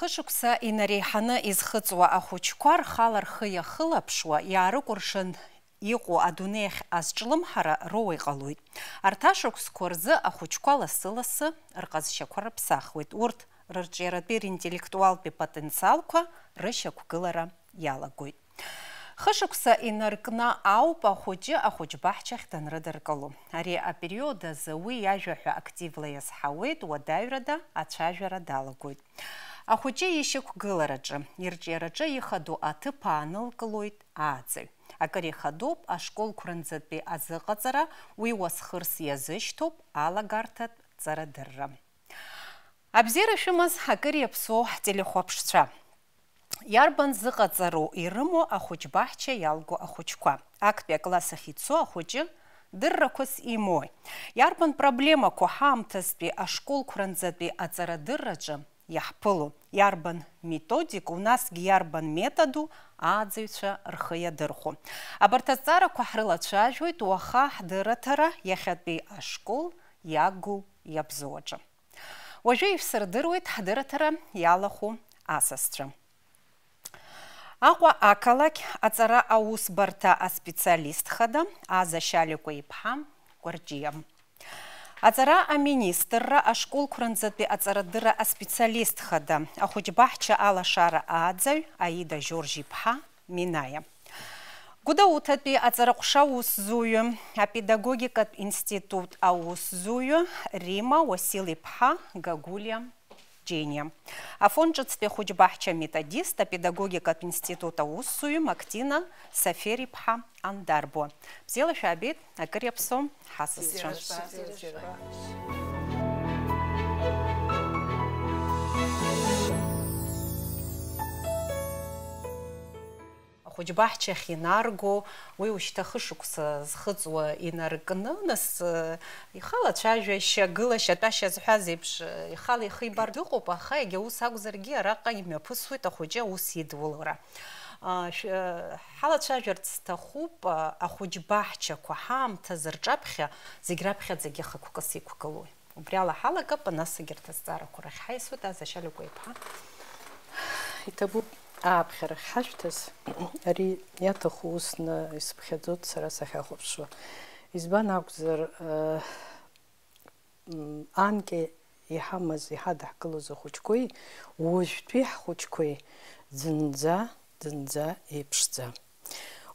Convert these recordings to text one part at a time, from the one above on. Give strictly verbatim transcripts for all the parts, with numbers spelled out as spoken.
Хышықәса инареиҳаны изхыҵуа ахәыҷқәа рхала рхы иахылаԥшуа, иаарыкәыршан иҟоу адунеи ахь азҿлымҳара роуа иҟалоит. Арҭ ашықәсқәа рзы ахәыҷқәа лассы-лассы рҟазшьақәа рыԥсахуеит. Урҭ рырҿиаратәи ринтеллектуалтәи потенциалқәа рышьақәгылара иалагоит. Хышықәса инаркны ауп ахәыҷы ахәыҷбаҳчахь данрыдыркыло. Ари апериод азы уи иажәа ҳәа активла иазҳауеит, уадаҩрада ацәажәара далагоит. Ахәыҷы ишьақәгылараҿы, ирҿиараҿы ихадоу аҭыԥ аанылкылоит ааӡаҩ. Акыр ихадоуп ашколқәранӡатәи азыҟаҵара, уи уасхырс иазышьҭоуп алагарҭатә ҵарадырра. Абзиара шәымаз, акыр иаԥсоу ҳтелехәаԥшцәа. Иарбан зыҟаҵароу ирымоу ахәыҷбаҳча иалго ахәыҷқәа? Актәи акласс ахь ицо ахәыҷы дыррақәас имои? Иарбан проблемақәоу ҳаамҭазтәи ашколқәранӡатәи аҵарадырраҿы иаҳԥыло? Иарбан методикоу, насгьы иарбан методу ааӡаҩцәа рхы иадырхәо? Абарҭ азҵаарақәа ҳрылацәажәоит уаха ҳдырраҭара иахьатәи ашкол иагу иабзоу аҿы. Уажәы ишәсырдыруеит ҳдырраҭара иалахәу асасцәа. Аҟәа ақалақь аҵара аусбарҭа аспециалист хада Аза Шьаликәа-иԥҳа Кәарҷиа. Аҵара аминистрра ашколқәранӡатәи аҵарадырра аспециалист хада, ахәыҷбаҳча алашара ааӡаҩ Аида Жьоржь-иԥҳа Минаиа. Гәдоуҭатәи аҵараҟәша аусзуҩы, апедагогикатә институт аусзуҩы Рима Уасил-иԥҳа Гагулиа Џьениа. Афон ҿыцтәи ахәыҷбаҳча аметодист, апедагогикатә институт аусзуҩы Мактина Сафер-иԥҳа Андарбуа. Бзиала шәаабеит, акыр иаԥсоу ҳасасцәа. Ахәыҷбаҳчахь инарго, уи ушьҭа хышықәса зхыҵуа инаркны, нас, э, ихала ацәажәашьа, гылашьа, атәашьа зҳәаз еиԥш, э, ихала ихы ибар дыҟоуп, аха егьа ус акәзаргьы араҟа имҩаԥысуеит ахәыҷы аус идулара. А, шә-, э, ҳалацәажәарц сҭахуп, а, ахәыҷбаҳчақәа ҳаамҭазы рҿаԥхьа зегь раԥхьаӡагьы хықәкыс иқәгылои. Убри ала ҳалагап, нас егьырҭ азҵаарақәа рахь ҳаисуеит, Аза Шьаликәа-иԥҳа. Иҭабуп ааԥхьара ахьҳашәҭаз, ари иаҭаху усны исыԥхьаӡоит сара сахьахәаԥшуа. Избан акәзар, э, м, анкьа иҳамаз, иҳадаҳкылоз ахәыҷқәеи уажәтәи ҳхәыҷқәеи зынӡа, зынӡа еиԥшӡам.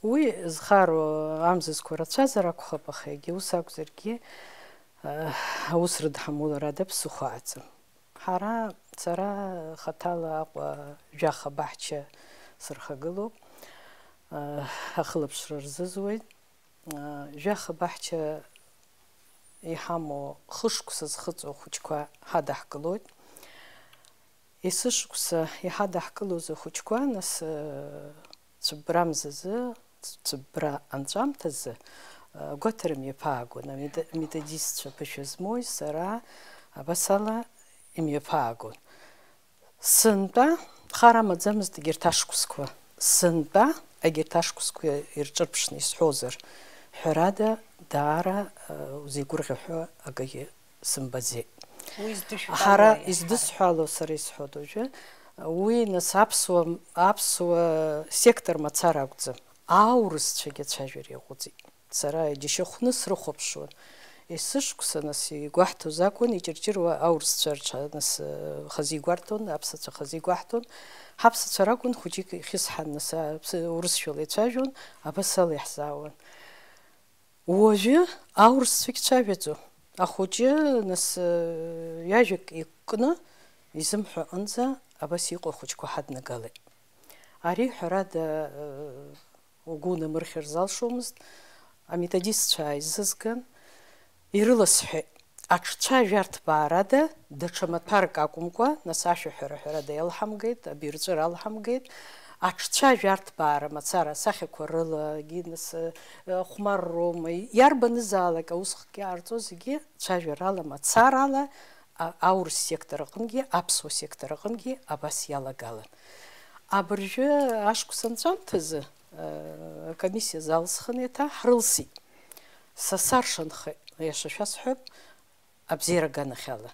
Уи зхароу амзызқәа рацәазар акәхап, аха егьа ус акәзаргьы, э, аус рыдҳамулар ада ԥсыхәа аӡам. Ҳара, сара хаҭала Аҟәа жәаха баҳча сырхагылоуп, э, ахылаԥшра рзызуеит. Э, жәаха баҳча иҳамоу хышықәса зхыҵуа ахәыҷқәа ҳадаҳкылоит. Есышықәса иҳадаҳкылоз ахәыҷқәа, нас, э, цәыббра мзазы, ц-, цәыббра анҵәамҭазы, э, гәаҭара мҩаԥаагон, амет-, аметодистцәа ԥышәа змоуи сара абасала имҩаԥаагон. Сынтәа хар амаӡамызт егьырҭ ашықәсқәа. Сынтәа егьырҭ ашықәсқәа ирҿырԥшны исҳәозар, ҳәарада, даара, э, узеигәырӷьо ҳәа акгьы сымбаӡеит. Уи здышәҳәало Ҳара иаҳҳәара. Издысҳәало сара исҳәоит уажәы, уи нас аԥсуа, аԥсуа сектор мацара акәӡам, аурысцәагьы ацәажәара иаҟәыҵит. Сара иџьашьахәны срыхәаԥшуан. Есышықәса нас игәаҳҭоз акәын, иҷырҷыруа аурысцәа рҽа-, нас, э, хазы игәарҭон, аԥсацәа хазы игәаҳҭон. Ҳаԥсацәа ракәын хәыҷык ихьысҳан, нас аԥсы-, урысшәала ицәажәон, абасала иаҳзаауан. Уажәы аурысцәагь цәажәаӡом. Ахәыҷы, нас, э, ҩажәак икны, изымҳәо аҟынӡа абас иҟоу ахәыҷқәа ҳаднагалеит. Ари, ҳәарада, э, угәы унамырхьыр залшомызт, аметодистцәа ааизызган, ирыласҳәеит. Аҽцәажәарҭбаарада, даҽа маҭәарк акәымкәа, нас ашәаҳәара ҳәарада иалҳамгеит, абирҵәыра алҳамгеит, аҽцәажәарҭбаара мацара асахьақәа рылагьы, нас, э, хәмарроума, иарбанызаалак аусхк иаарҵо зегьы цәажәарала, мацарала, а-, аурыс сектор аҟынгьы, аԥсуа сектор аҟынгьы абас иалагалан. Абыржәы ашықәс анҵәамҭазы, э, акомиссиа залсхын еиҭа, ҳрылсит. Са саршанхеит, иаша шәасҳәап, абзиара аганахьала.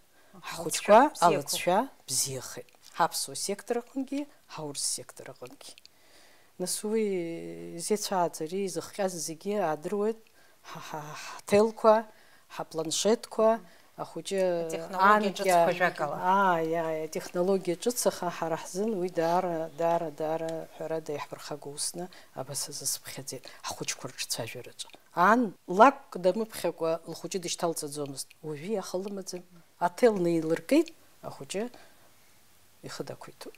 Ҳхәыҷқәа алҵшәа бзиахеит. Алҵшәа бзиахеит. ҳаԥсуа сектор аҟынгьы, ҳаурыс сектор аҟынгьы. Нас уи зеицәааӡари, изыхҟьаз зегьы аадыруеит, ҳа, ҳа, ҳҭелқәа, ҳапланшетқәа, ахәыҷы Атехнологиа анкьа, ҿыцқәа, жәакала. Ааи, ааи, атехнологиа ҿыц, аха ҳара ҳзын уи даара, даара, даара, ҳәарада, иаҳԥырхагоу усны абас азысыԥхьаӡеит ҳхәыҷқәа рҿцәажәараҿы. Ан лакәк дамыԥхьакәа лхәыҷы дышьҭалҵаӡомызт, уажәы иаха лымаӡам. Аҭел неилыркит, ахәыҷы ихы дақәиҭуп.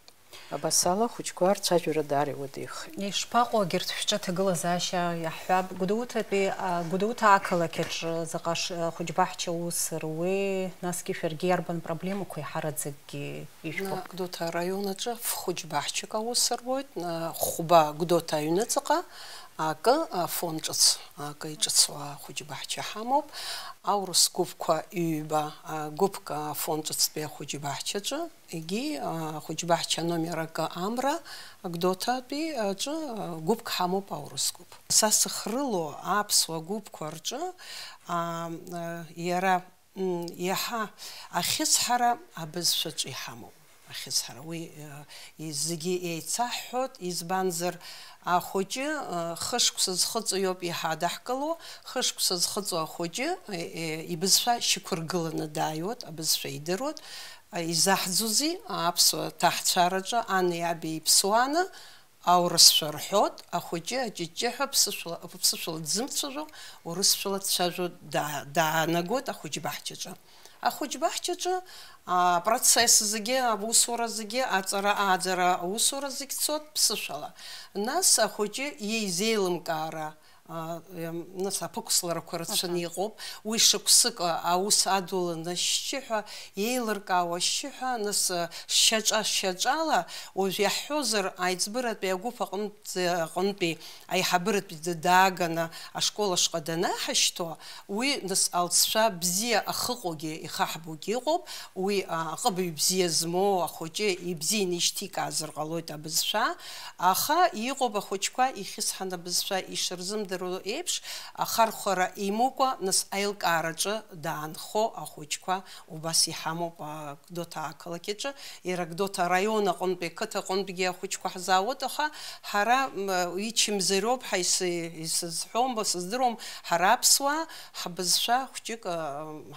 Абасала ахәыҷқәа рцәажәара даара иуадаҩхеит. Ишԥаҟоу егьырҭ шәҿы аҭагылазаашьа? Иаҳҳәап, Гәдоуҭатәи, а, Гәдоуҭа ақалақь аҿы заҟа ш-, а, хәыҷбаҳча аус руеи, насгьы шәаргьы иарбан проблемақәа иҳараӡакгьы ижәбо? Гәдоуҭа араион аҿы ф-хәыҷбаҳчак аус руеит, а, хәба Гәдоуҭа аҩныҵҟа акы, а, фон ҿыц, акы иҿыцуа ахәыҷбаҳча ҳамоуп. Аурыс гәыԥқәа ҩба, а, гәыԥк, а, фон ҿыцтәи ахәыҷбаҳчаҿы, егьи, а, ахәыҷбаҳча номер акы Амра, Гәдоуҭатәи аҿы, а, гәыԥк ҳамоуп, аурыс гәыԥ. Са сыхрыло аԥсуа гәыԥқәа рҿы, а, а, иара, м, иаҳа ахьысҳара абызшәаҿы иҳамоуп. Ахьысҳара уи, а, и-, зегьы еицаҳҳәоит, избанзар, ахәыҷы, а, хышықәса зхыҵуа иоуп иаҳа адаҳкыло, хышықәса зхыҵуа ахәыҷы, е, е, ибызшәа шьақәыргыланы дааиуеит, абызшәа идыруеит. А, изаҳӡузеи? Аԥсуа ҭаҳцәараҿы ани аби иԥсуааны аурысшәа рҳәоит, ахәыҷы аҷыҷҷыҳәа ԥсышәала, ԥсышәала дзымцәажәо, урысшәала дцәажәо даа-, даанагоит ахәыҷбаҳчаҿы. Ахәыҷбаҳчаҿы апроцесс зегьы, аусура зегьы, аҵара-ааӡара аусура зегь цоит ԥсышәала. Нас ахәыҷы иеизеилымкаара, а, ем, нас аԥықәсларақәа рацәаны Аҳа. Иҟоуп. Уи шықәсык, а, аус адуланы ашьшьыҳәа, еилыркаауа ашьшьыҳәа, нас, а, шьаҿа-шьаҿала, уажә иаҳҳәозар, аиҵбыратәи агәыԥ аҟынтә, аҟынтәи аиҳабыратәи д-, дааганы ашкол ашҟа данаҳашьҭуа, уи, нас, алҵшәа бзиа ахыҟоугьы, ихаҳбугьы ыҟоуп, уи, а, аҟыбаҩ бзиа змоу ахәыҷы ибзианы ишьҭикаазар ҟалоит абызшәа, аха иҟоуп ахәыҷқәа ихьысҳаны абызшәа ишырзымдыруа еиԥш, ахархәара имукәа, нас, аилкаараҿы даанхо ахәыҷқәа убас иҳамоуп, а, Гәдоуҭа ақалақь аҿы, иара Гәдоуҭа араион аҟынтәи, ақыҭа аҟынтәгьы ахәыҷқәа ҳзаауеит, аха ҳара, м, ичымазароуп ҳәа ис-, исызҳәом, сыздыруам, ҳара аԥсуаа ҳбызшәа хәҷык, а,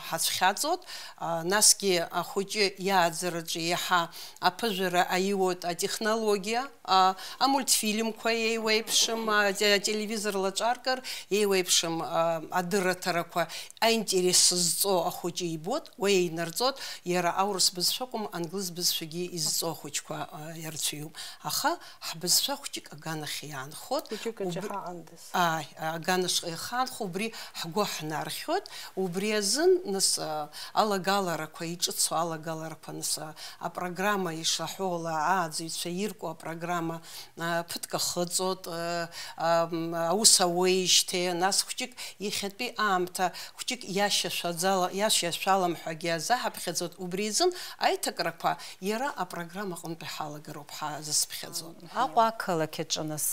ҳацәхьаҵуеит, а, насгьы ахәыҷы иааӡараҿы иаҳа аԥыжәара аиуеит атехнологиа, а, амультфильмқәа еиуеиԥшым, а, те-, ателевизор лаҿаркыр еиуеиԥшым, а, адырраҭарақәа аинтерес зҵоу ахәыҷы ибоит, уи еинырҵоит, иара аурыс бызшәа акәым, англыз бызшәагьы изҵоу ахәыҷқәа, а, ирацәаҩуп. Аха ҳбызшәа хәҷык аганахь иаанхоит. Хәыҷык аҿы Уб-, ҳаҟандаз. Ааи, аганахь иаанхо, убри ҳгәы ҳнархьуеит. Убри азын, нас, а, алагаларақәа, иҿыцу алагаларақәа, нас, а, апрограмма ишаҳәо ала, ааӡаҩцәа ирку апрограмма, а, ԥыҭк ахыҵоит, а, ам, аус ауеижьҭеи, нас хәҷык иахьатәи аамҭа, хәҷык иашьашәаӡала-, иашьашәалам ҳәагьы азаҳаԥхьаӡоит. Убри азын аиҭакрақәа иара апрограмма аҟынтәи ҳалагароуп ҳазысԥхьаӡо. Аҟәа ақалақь аҿы, нас,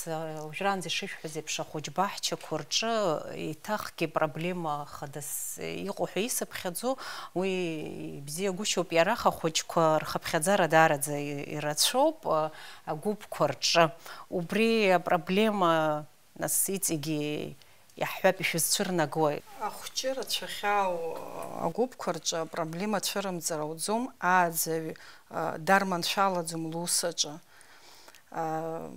уажәраанӡа ишышәҳәаз еиԥш, ахәыҷбаҳчақәа рҿы еиҭахгьы проблема хадас иҟоу ҳәа исыԥхьаӡо, уи ибзиагәышьоуп, иара ахәыҷқәа рхыԥхьаӡара даараӡа ирацәоуп агәыԥқәа рҿы. Убри апроблема, нас, иҵегьы иаҳҳәап, ишәызцәырнагои? Ахәҷы рацәахьоу агәыԥқәа рҿы апроблема цәырымҵыр ауӡом, ааӡаҩ, а, дарманшәалаӡом лус аҿы. А,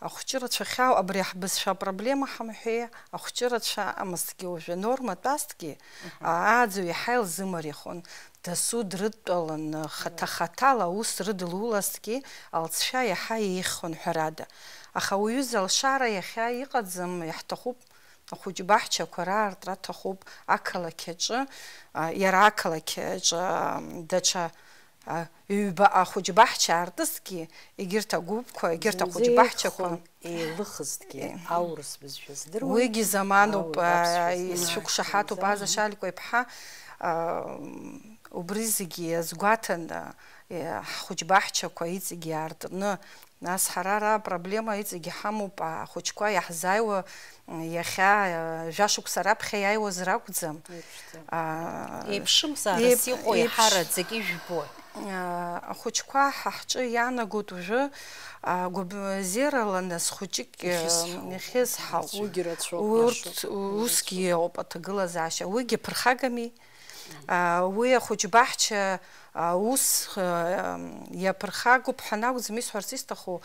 ахәҷы рацәахьоу, абри ҳбызшәа апроблема ҳамҳәеи, ахәҷы рацәа амызҭгьы уажәы анорматә азҭгьы, Мгм. а, ааӡаҩ иаҳа илзымариахон. Дасу дрыдтәаланы, хаҭа-хаҭала аус рыдылулазҭгьы, алҵшәа иаҳа еиӷьхон, ҳәарада. Аха уҩыза алшара иахьа иҟаӡам, иаҳҭахуп, ахәыҷбаҳчақәа раартра аҭахуп ақалақь аҿы, а, иара ақалақь аҿы, а, даҽа, а, ҩба ахәыҷбаҳча аартызҭгьы, егьырҭ агәыԥқәа, егьырҭ Зегь ахәыҷбаҳчақәа еихон. Еилыхызҭгьы, Е. аурыс бызшәа здыруан, Уигьы замануп, ауаҩ аԥсуа а, бызшәа исшәықәшаҳаҭуп, здыруан. Аза Шьаликәа иԥҳа, а, убри зегьы иазгәаҭаны, е, ҳхәыҷбаҳчақәа иҵегьы иаартны, нас ҳара ара апроблема иҵегьы ҳамоуп, а, ахәыҷқәа иаҳзааиуа, м, иахьа, а, жәашықәса раԥхьа иааиуаз ракәӡам. Еиԥшӡам. А, Еиԥшымзаарас еип-, иҟоу еиԥш- иҳараӡак ижәбои? Ахәыҷқәа ҳа ҳҿы иаанагоит уажәы, гәабзиарала нас хәыҷык иахьысҳау. Уигьы рацәоуп, урҭ усгьы иоуп аҭагылазаашьа. Уигьы ԥырхагами. Уи ахәыҷбаҳча ус иаԥырхагоуп ҳәа акәӡам исҳәарц исҭаху.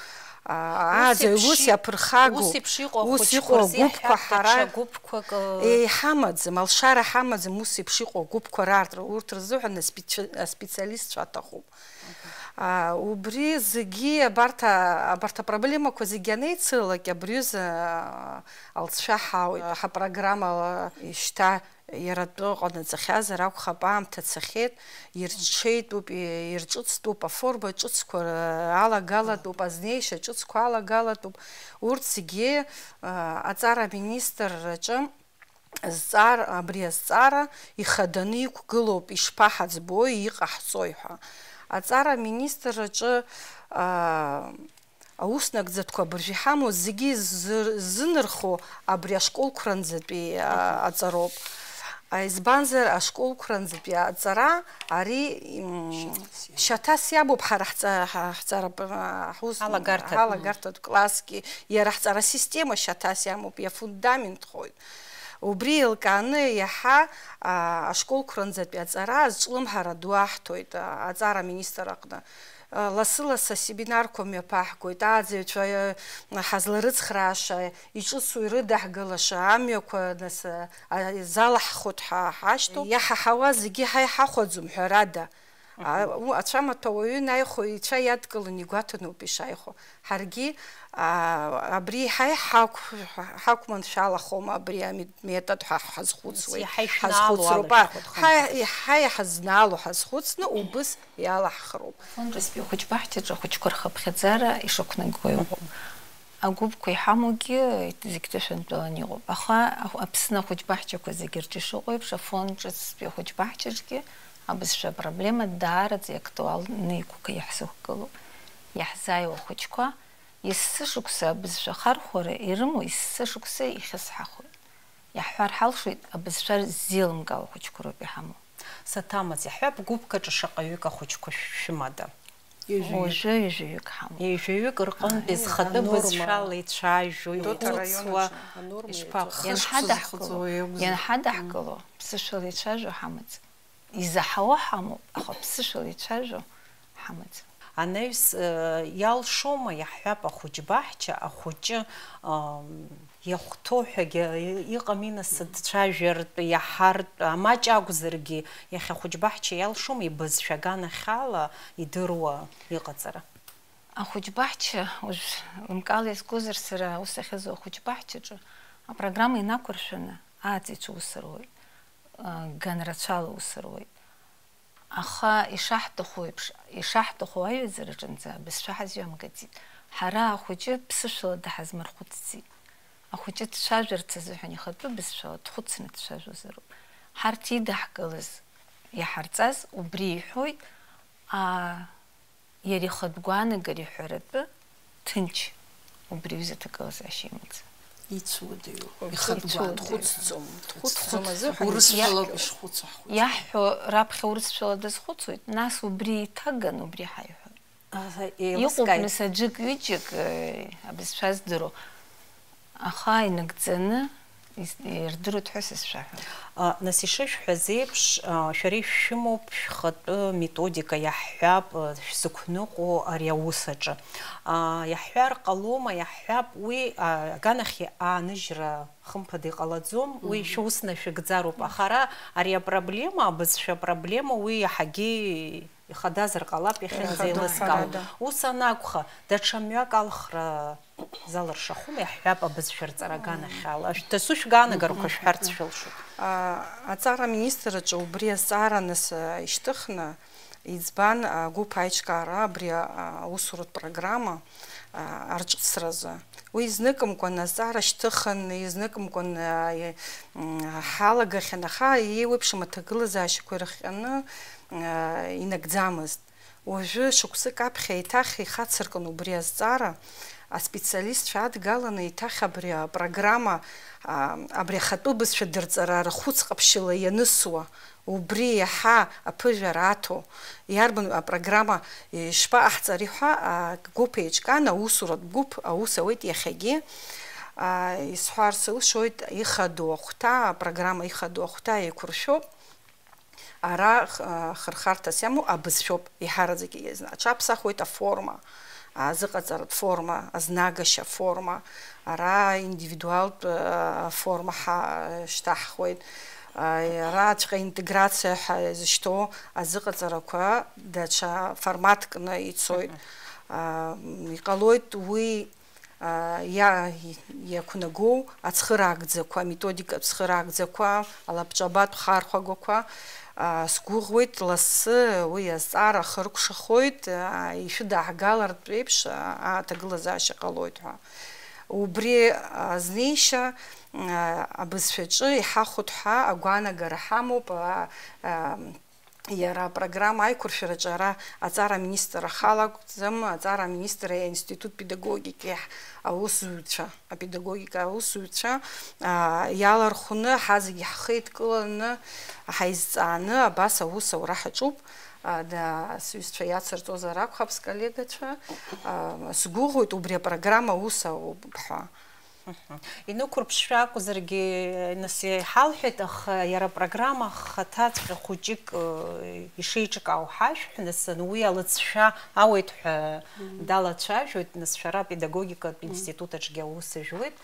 Ааӡаҩ ус иаԥырхагоу, ус иҟоу агәыԥқәа ҳара иҳамаӡам, алшара ҳамаӡам ус еиԥш иҟоу агәыԥқәа рартра, урҭ рзыҳәан аспециалистцәа аҭахуп. Убри зегьы, абарҭ апроблемақәа зегьы анеицылалак, абри аҩыза алҵшәа ҳауеит. Ҳапрограммала ишьҭа иара атәы ҟанаҵахьазар акәхап, аамҭа цахьеит, ирҽеитәуп, ирҿыцтәуп, аформа ҿыцқәа алагалатәуп, азнеишьа ҿыцқәа алагалатәуп. Урҭ зегьы аҵара аминистрраҿы зҵаар, абри азҵаара ихаданы иқәгылоуп, ишԥаҳаӡбои, иҟаҳҵои ҳәа. Аҵара аминистрраҿы аус нагӡатәқәа абыржәы иҳамоу зегьы ззы-, ззынархо абри ашколқәранӡатәи, а, аҵароуп. А, избанзар, ашколқәранӡатәи аҵара ари, м, шьаҭас иамоуп ҳара ҳҵа-, ҳа-, ҳҵара-, ҳус-, ҳалагарҭатә классгьы, иара ҳҵара система шьаҭас иамоуп, иафундаментхоит. Убри еилкааны иаҳа, а, ашколқәранӡатәи аҵара азҿлымҳара ду аҳҭоит, а, аҵара аминистр аҟны. Лассы-лассы асеминарқәа мҩаԥаҳгоит, ааӡаҩцәа ҳазларыцхрааша, иҿыцу ирыдаҳгалаша амҩақәа нас залаҳхуеит ҳәа ҳашьҭоуп. Иаҳаҳауа зегьы ҳа иҳахәаӡом, ҳәарада. Ацәамаҭәа уаҩы инаихо ицәа иадкыланы игәаҭаноуп ишааихәо. Ҳаргьы абри ҳа иҳақәманшәалахома абри аметод ҳәа ҳазхәыцуеит. Ҳазхәыцроуп. Ҳа иҳазнаало ҳазхәыцны убыс иалаҳхроуп. Афон ҿыцтәи ахәыҷбаҳчаҿы ахәыҷқәа рхыԥхьаӡара ишақәнагоу иҟоуп. Агәыԥқәа иҳамоугьы зегь ҭышәынтәалан иҟоуп. Аха Аԥсны ахәыҷбаҳчақәа зегь рҿы ишыҟоу еиԥш, Афон ҿыцтәи ахәыҷбаҳчаҿгьы абызшәа апроблема даараӡа иактуалны иқәкы-, иаҳзықәгылоуп. Иаҳзааиуа ахәыҷқәа ессы шықәса абызшәа ахархәара ирымоу ессы шықәса ихьысҳахоит. Иаҳҳәар ҳалшоит, абызшәа ззеилымкаауа ахәыҷқәа роуп иҳамоу. Саҭамаҵ, иаҳҳәап, гәыԥк аҿы шаҟаҩык ахәыҷқәа шә-, шәымада? Ҩажәаҩык. Уажәы ҩажәаҩык ҳамоуп. Ҩажәаҩык рҟынтәи зхатәы бызшәала ицәажәо, ихәыцуа, ишԥа-, ианҳадаҳкыло, ианҳадаҳкыло, ԥсышәала ицәажәо ҳамаӡам. Изаҳауа ҳамоуп, аха ԥсышәала ицәажәо ҳамаӡам. Анаҩс, э, иалшома, иаҳҳәап, ахәыҷбаҳча, ахәыҷы, ам, иахәҭоу ҳәагьы иҟами, нас, дцәажәартә, иаҳартә, амаҷ акәзаргьы, иахьа ахәыҷбаҳча иалшома, ибызшәа аганахьала идыруа иҟаҵара? Ахәыҷбаҳча, уажә лымкаала иазкузар, сара аус ахьызуа ахәыҷбаҳчаҿы апрограмма инақәыршәаны ааҵицәа ус руеит, ганрацәала ус руеит. Аха ишаҳҭаху еиԥш, ишаҳҭаху аҩаӡараҿынӡа абызшәа ҳазҩамгаӡеит. Ҳара ахәыҷы ԥсышәала даҳазмырхәыцӡеит. Ахәыҷы дцәажәарц азыҳәан ихатәы бызшәала дхәыцны дцәажәозароуп. Ҳарҭ идаҳкылаз, иаҳарҵаз убри иҳәоит, аа, иара ихатә гәаанагара иҳәаратәы ҭынч, убри аҩыза аҭагылазаашьа имаӡам. Ицуадаҩуп. Ихатә гәаанагара. Дхәыцӡом, дхәыцӡом азыҳәан. Урысшәалоуп ишхәыцу ҳхәыҷқәа. Иаҳҳәо раԥхьа урысшәала дазхәыцуеит, нас убри иҭаган, убри ҳаиҳәоит. Аха еилыскааит. Иҟоуп, нас, аџьык-ҩыџьак, э, абызшәа здыруа. Аха инагӡаны из-, ирдыруеит ҳәа сызшәаҳәом. А, нас, ишышәҳәаз еиԥш, а, шәара ишәымоуп шәхатәы методика, иаҳҳәап, а, шәзықәныҟәо ари аус аҿы. А, иаҳҳәар ҟалома, иаҳҳәап, уи, а, аганахьы ааныжьра хымԥада иҟалаӡом, уи шәус нашәыгӡароуп. Аха ара ари апроблема, абызшәа апроблема, уи иаҳагьы ихадазар ҟалап, иахьынӡеилыскаау. Ихадоуп, ҳәарада. Ус анакәха, даҽа мҩак алхра залыршахума, иаҳҳәап, абызшәа рҵара аганахьала? Шәҭ-, дасу шәгаанагарақәа шәҳәарц шәылшоит. А, аҵара аминистрраҿы убри азҵаара нас, а, ишьҭыхны, иӡбан, а, агәыԥ аиҿкаара абри, а, аусуратә программа, а, арҿыцразы. Уи изныкымкәан азҵаара шьҭыхын, изныкымкәан, а, и-, м, ҳалагахьан, аха еиуеиԥшым аҭагылазаашьақәа ирыхҟьаны, а, инагӡамызт. Уажәы шықәсык аԥхьа еиҭах ихацыркын убри азҵаара, Аспециалистцәа адгаланы еиҭах абри апрограмма, а, абри ахатәы бызшәа дырҵара рхәыц ҟаԥшьыла ианысуа, убри иаҳа аԥыжәара аҭо, иарбан апрограмма ишԥаҟаҳҵари ҳәа, а, гәыԥ еиҿкаан, аусуратә гәыԥ аус ауеит иахьагьы. А, исҳәарц сылшоит, ихадоу ахәҭа, апрограмма ихадоу ахәҭа еиқәыршәоуп. Ара х-, а, хырхарҭас иамоу абызшәоуп, еиҳараӡак иазна. Аҽаԥсахуеит аформа, азыҟаҵаратә форма, азнагашьа аформа, ара индивидуалтә, а, форма ҳа-, шьҭаҳхуеит. А, араҵәҟьа интеграциа ҳәа изышьҭоу азыҟаҵарақәа даҽа форматкны ицоит. Мгм. А, м, иҟалоит уи а, иа-, иақәнагоу ацхыраагӡақәа, аметодикатә цхыраагӡақәа, алабҿабатә хархәагақәа, а, сгәыӷуеит, лассы уи азҵаара ахыркәшахоит, а, ишәыдаагалартә еиԥш, а, аҭагылазаашьа ҟалоит ҳәа. Убри азнеишьа, а, абызшәаҿы иҳахәоит ҳәа агәаанагара ҳамоуп, а, а, Иара апрограмма аиқәыршәараҿы ара аҵара аминистр ахала акәӡам, аҵара аминистр аинститут педагогики аусзуҩцәа, апедагогика аусзуҩцәа, аа, иалархәны, ҳазегьы ҳхы еидкыланы, ҳаизҵааны абас аус аура ҳаҿуп. Аа, да, сҩызцәа иацырҵозар акәхап, сколлегацәа. Аа, сгәыӷуеит убри апрограмма аус ауп ҳәа. Мгм. Инықәырԥшшәа акәзаргьы, нас иҳалҳәеит, аха иара апрограмма ахаҭаҵәҟьа хәыҷык, э, ишеиҿкаау ҳашәҳәа, нас уи алыҵшәа ауеит ҳәа Мгм. далацәажәоит, нас шәара апедагогикатә Мгм. институт аҿгьы аус ажәуеит.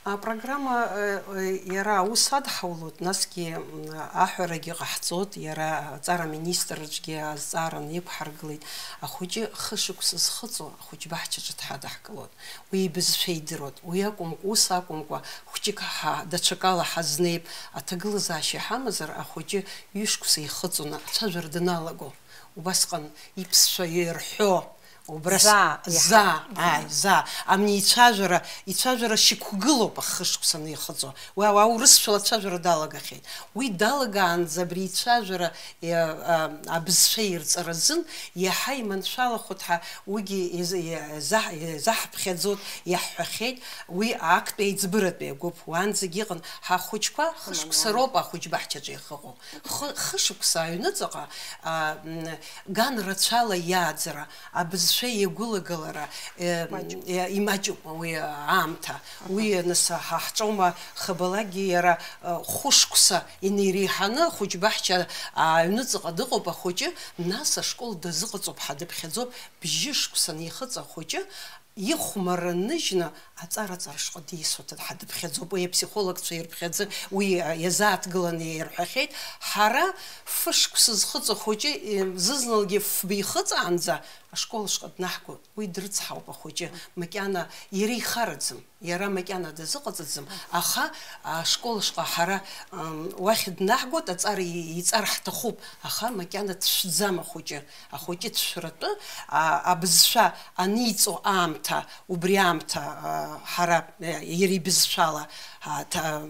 Апрограмма, э, э, иара аус адҳаулоит, насгьы, м, аҳәарагьы ҟаҳҵоит, иара аҵара аминистр аҿгьы азҵаара неиқәҳаргылеит, ахәыҷы хышықәса зхыҵуа ахәыҷбаҳчаҿы дҳадаҳкылоит. Уи ибызшәа идыруан. Уи акәымкәа, ус акәымкәа, хәҷык ҳа-, даҽакала ҳазнеип, аҭагылазаашьа иҳамазар, ахәыҷы ҩышықәса ихыҵуаны ацәажәара даналаго, убасҟан иԥсшәа ирҳәо, убра с-, Заа, заа, иаҳа-, ааи, заа. Амни ицәажәара, ицәажәара шьақәгылоуп ахышықәса анихыҵуа. Уа, уа урысшәала ацәажәара далагахьеит. Уи далагаанӡа абри ицәажәара Иа-, а, абызшәа ирҵаразын иаҳа иманшәалахоит ҳәа, уигьы из-, иа-, изаҳ-, изаҳԥхьаӡоит, иаҳҳәахьеит, уи актәи аиҵбыратәи агәыԥ уаанӡагьы иҟан, ҳахәыҷқәа хышықәса роуп ахәыҷбаҳчаҿы иахыҟоу. Хы-, хышықәса аҩныҵҟа, а, м, ган рацәала иааӡара, абызшәа иагәылагалара, э, Маҷуп. э, имаҷуп уи аамҭа. Уи, нас, ҳа ҳҿоума хабалагьы иара, э, хәышықәса инеиреиҳаны ахәыҷбаҳча аҩныҵҟа дыҟоуп ахәыҷы, нас ашкол дазыҟаҵоуп ҳәа дыԥхьаӡоуп, бжьышықәса анихыҵ ахәыҷы ихәмарра ныжьны аҵара-ҵара шҟа дисуа ҳәа дыԥхьаӡоуп, уи аԥсихологцәа ирԥхьаӡы, уи, э, иазааҭгыланы ирҳәахьеит, ҳара фышықәса зхыҵ ахәыҷы, э, зызналгьы фба ихыҵаанӡа ашкол ашҟа днаҳгоит, уи дрыцҳауп ахәыҷы, макьана иара ихараӡам. Иара макьана дазыҟаҵаӡам, аха ашкол ашҟа ҳара, м, уахь днаҳгоит, аҵара и-, иҵар ҳҭахуп, аха макьана дшәӡам ахәыҷы. Ахәыҷы дшәратәы, а, абызшәа аниҵо аамҭа, убри аамҭа, а, ҳара, э, иара ибызшәала, а, ҭа-,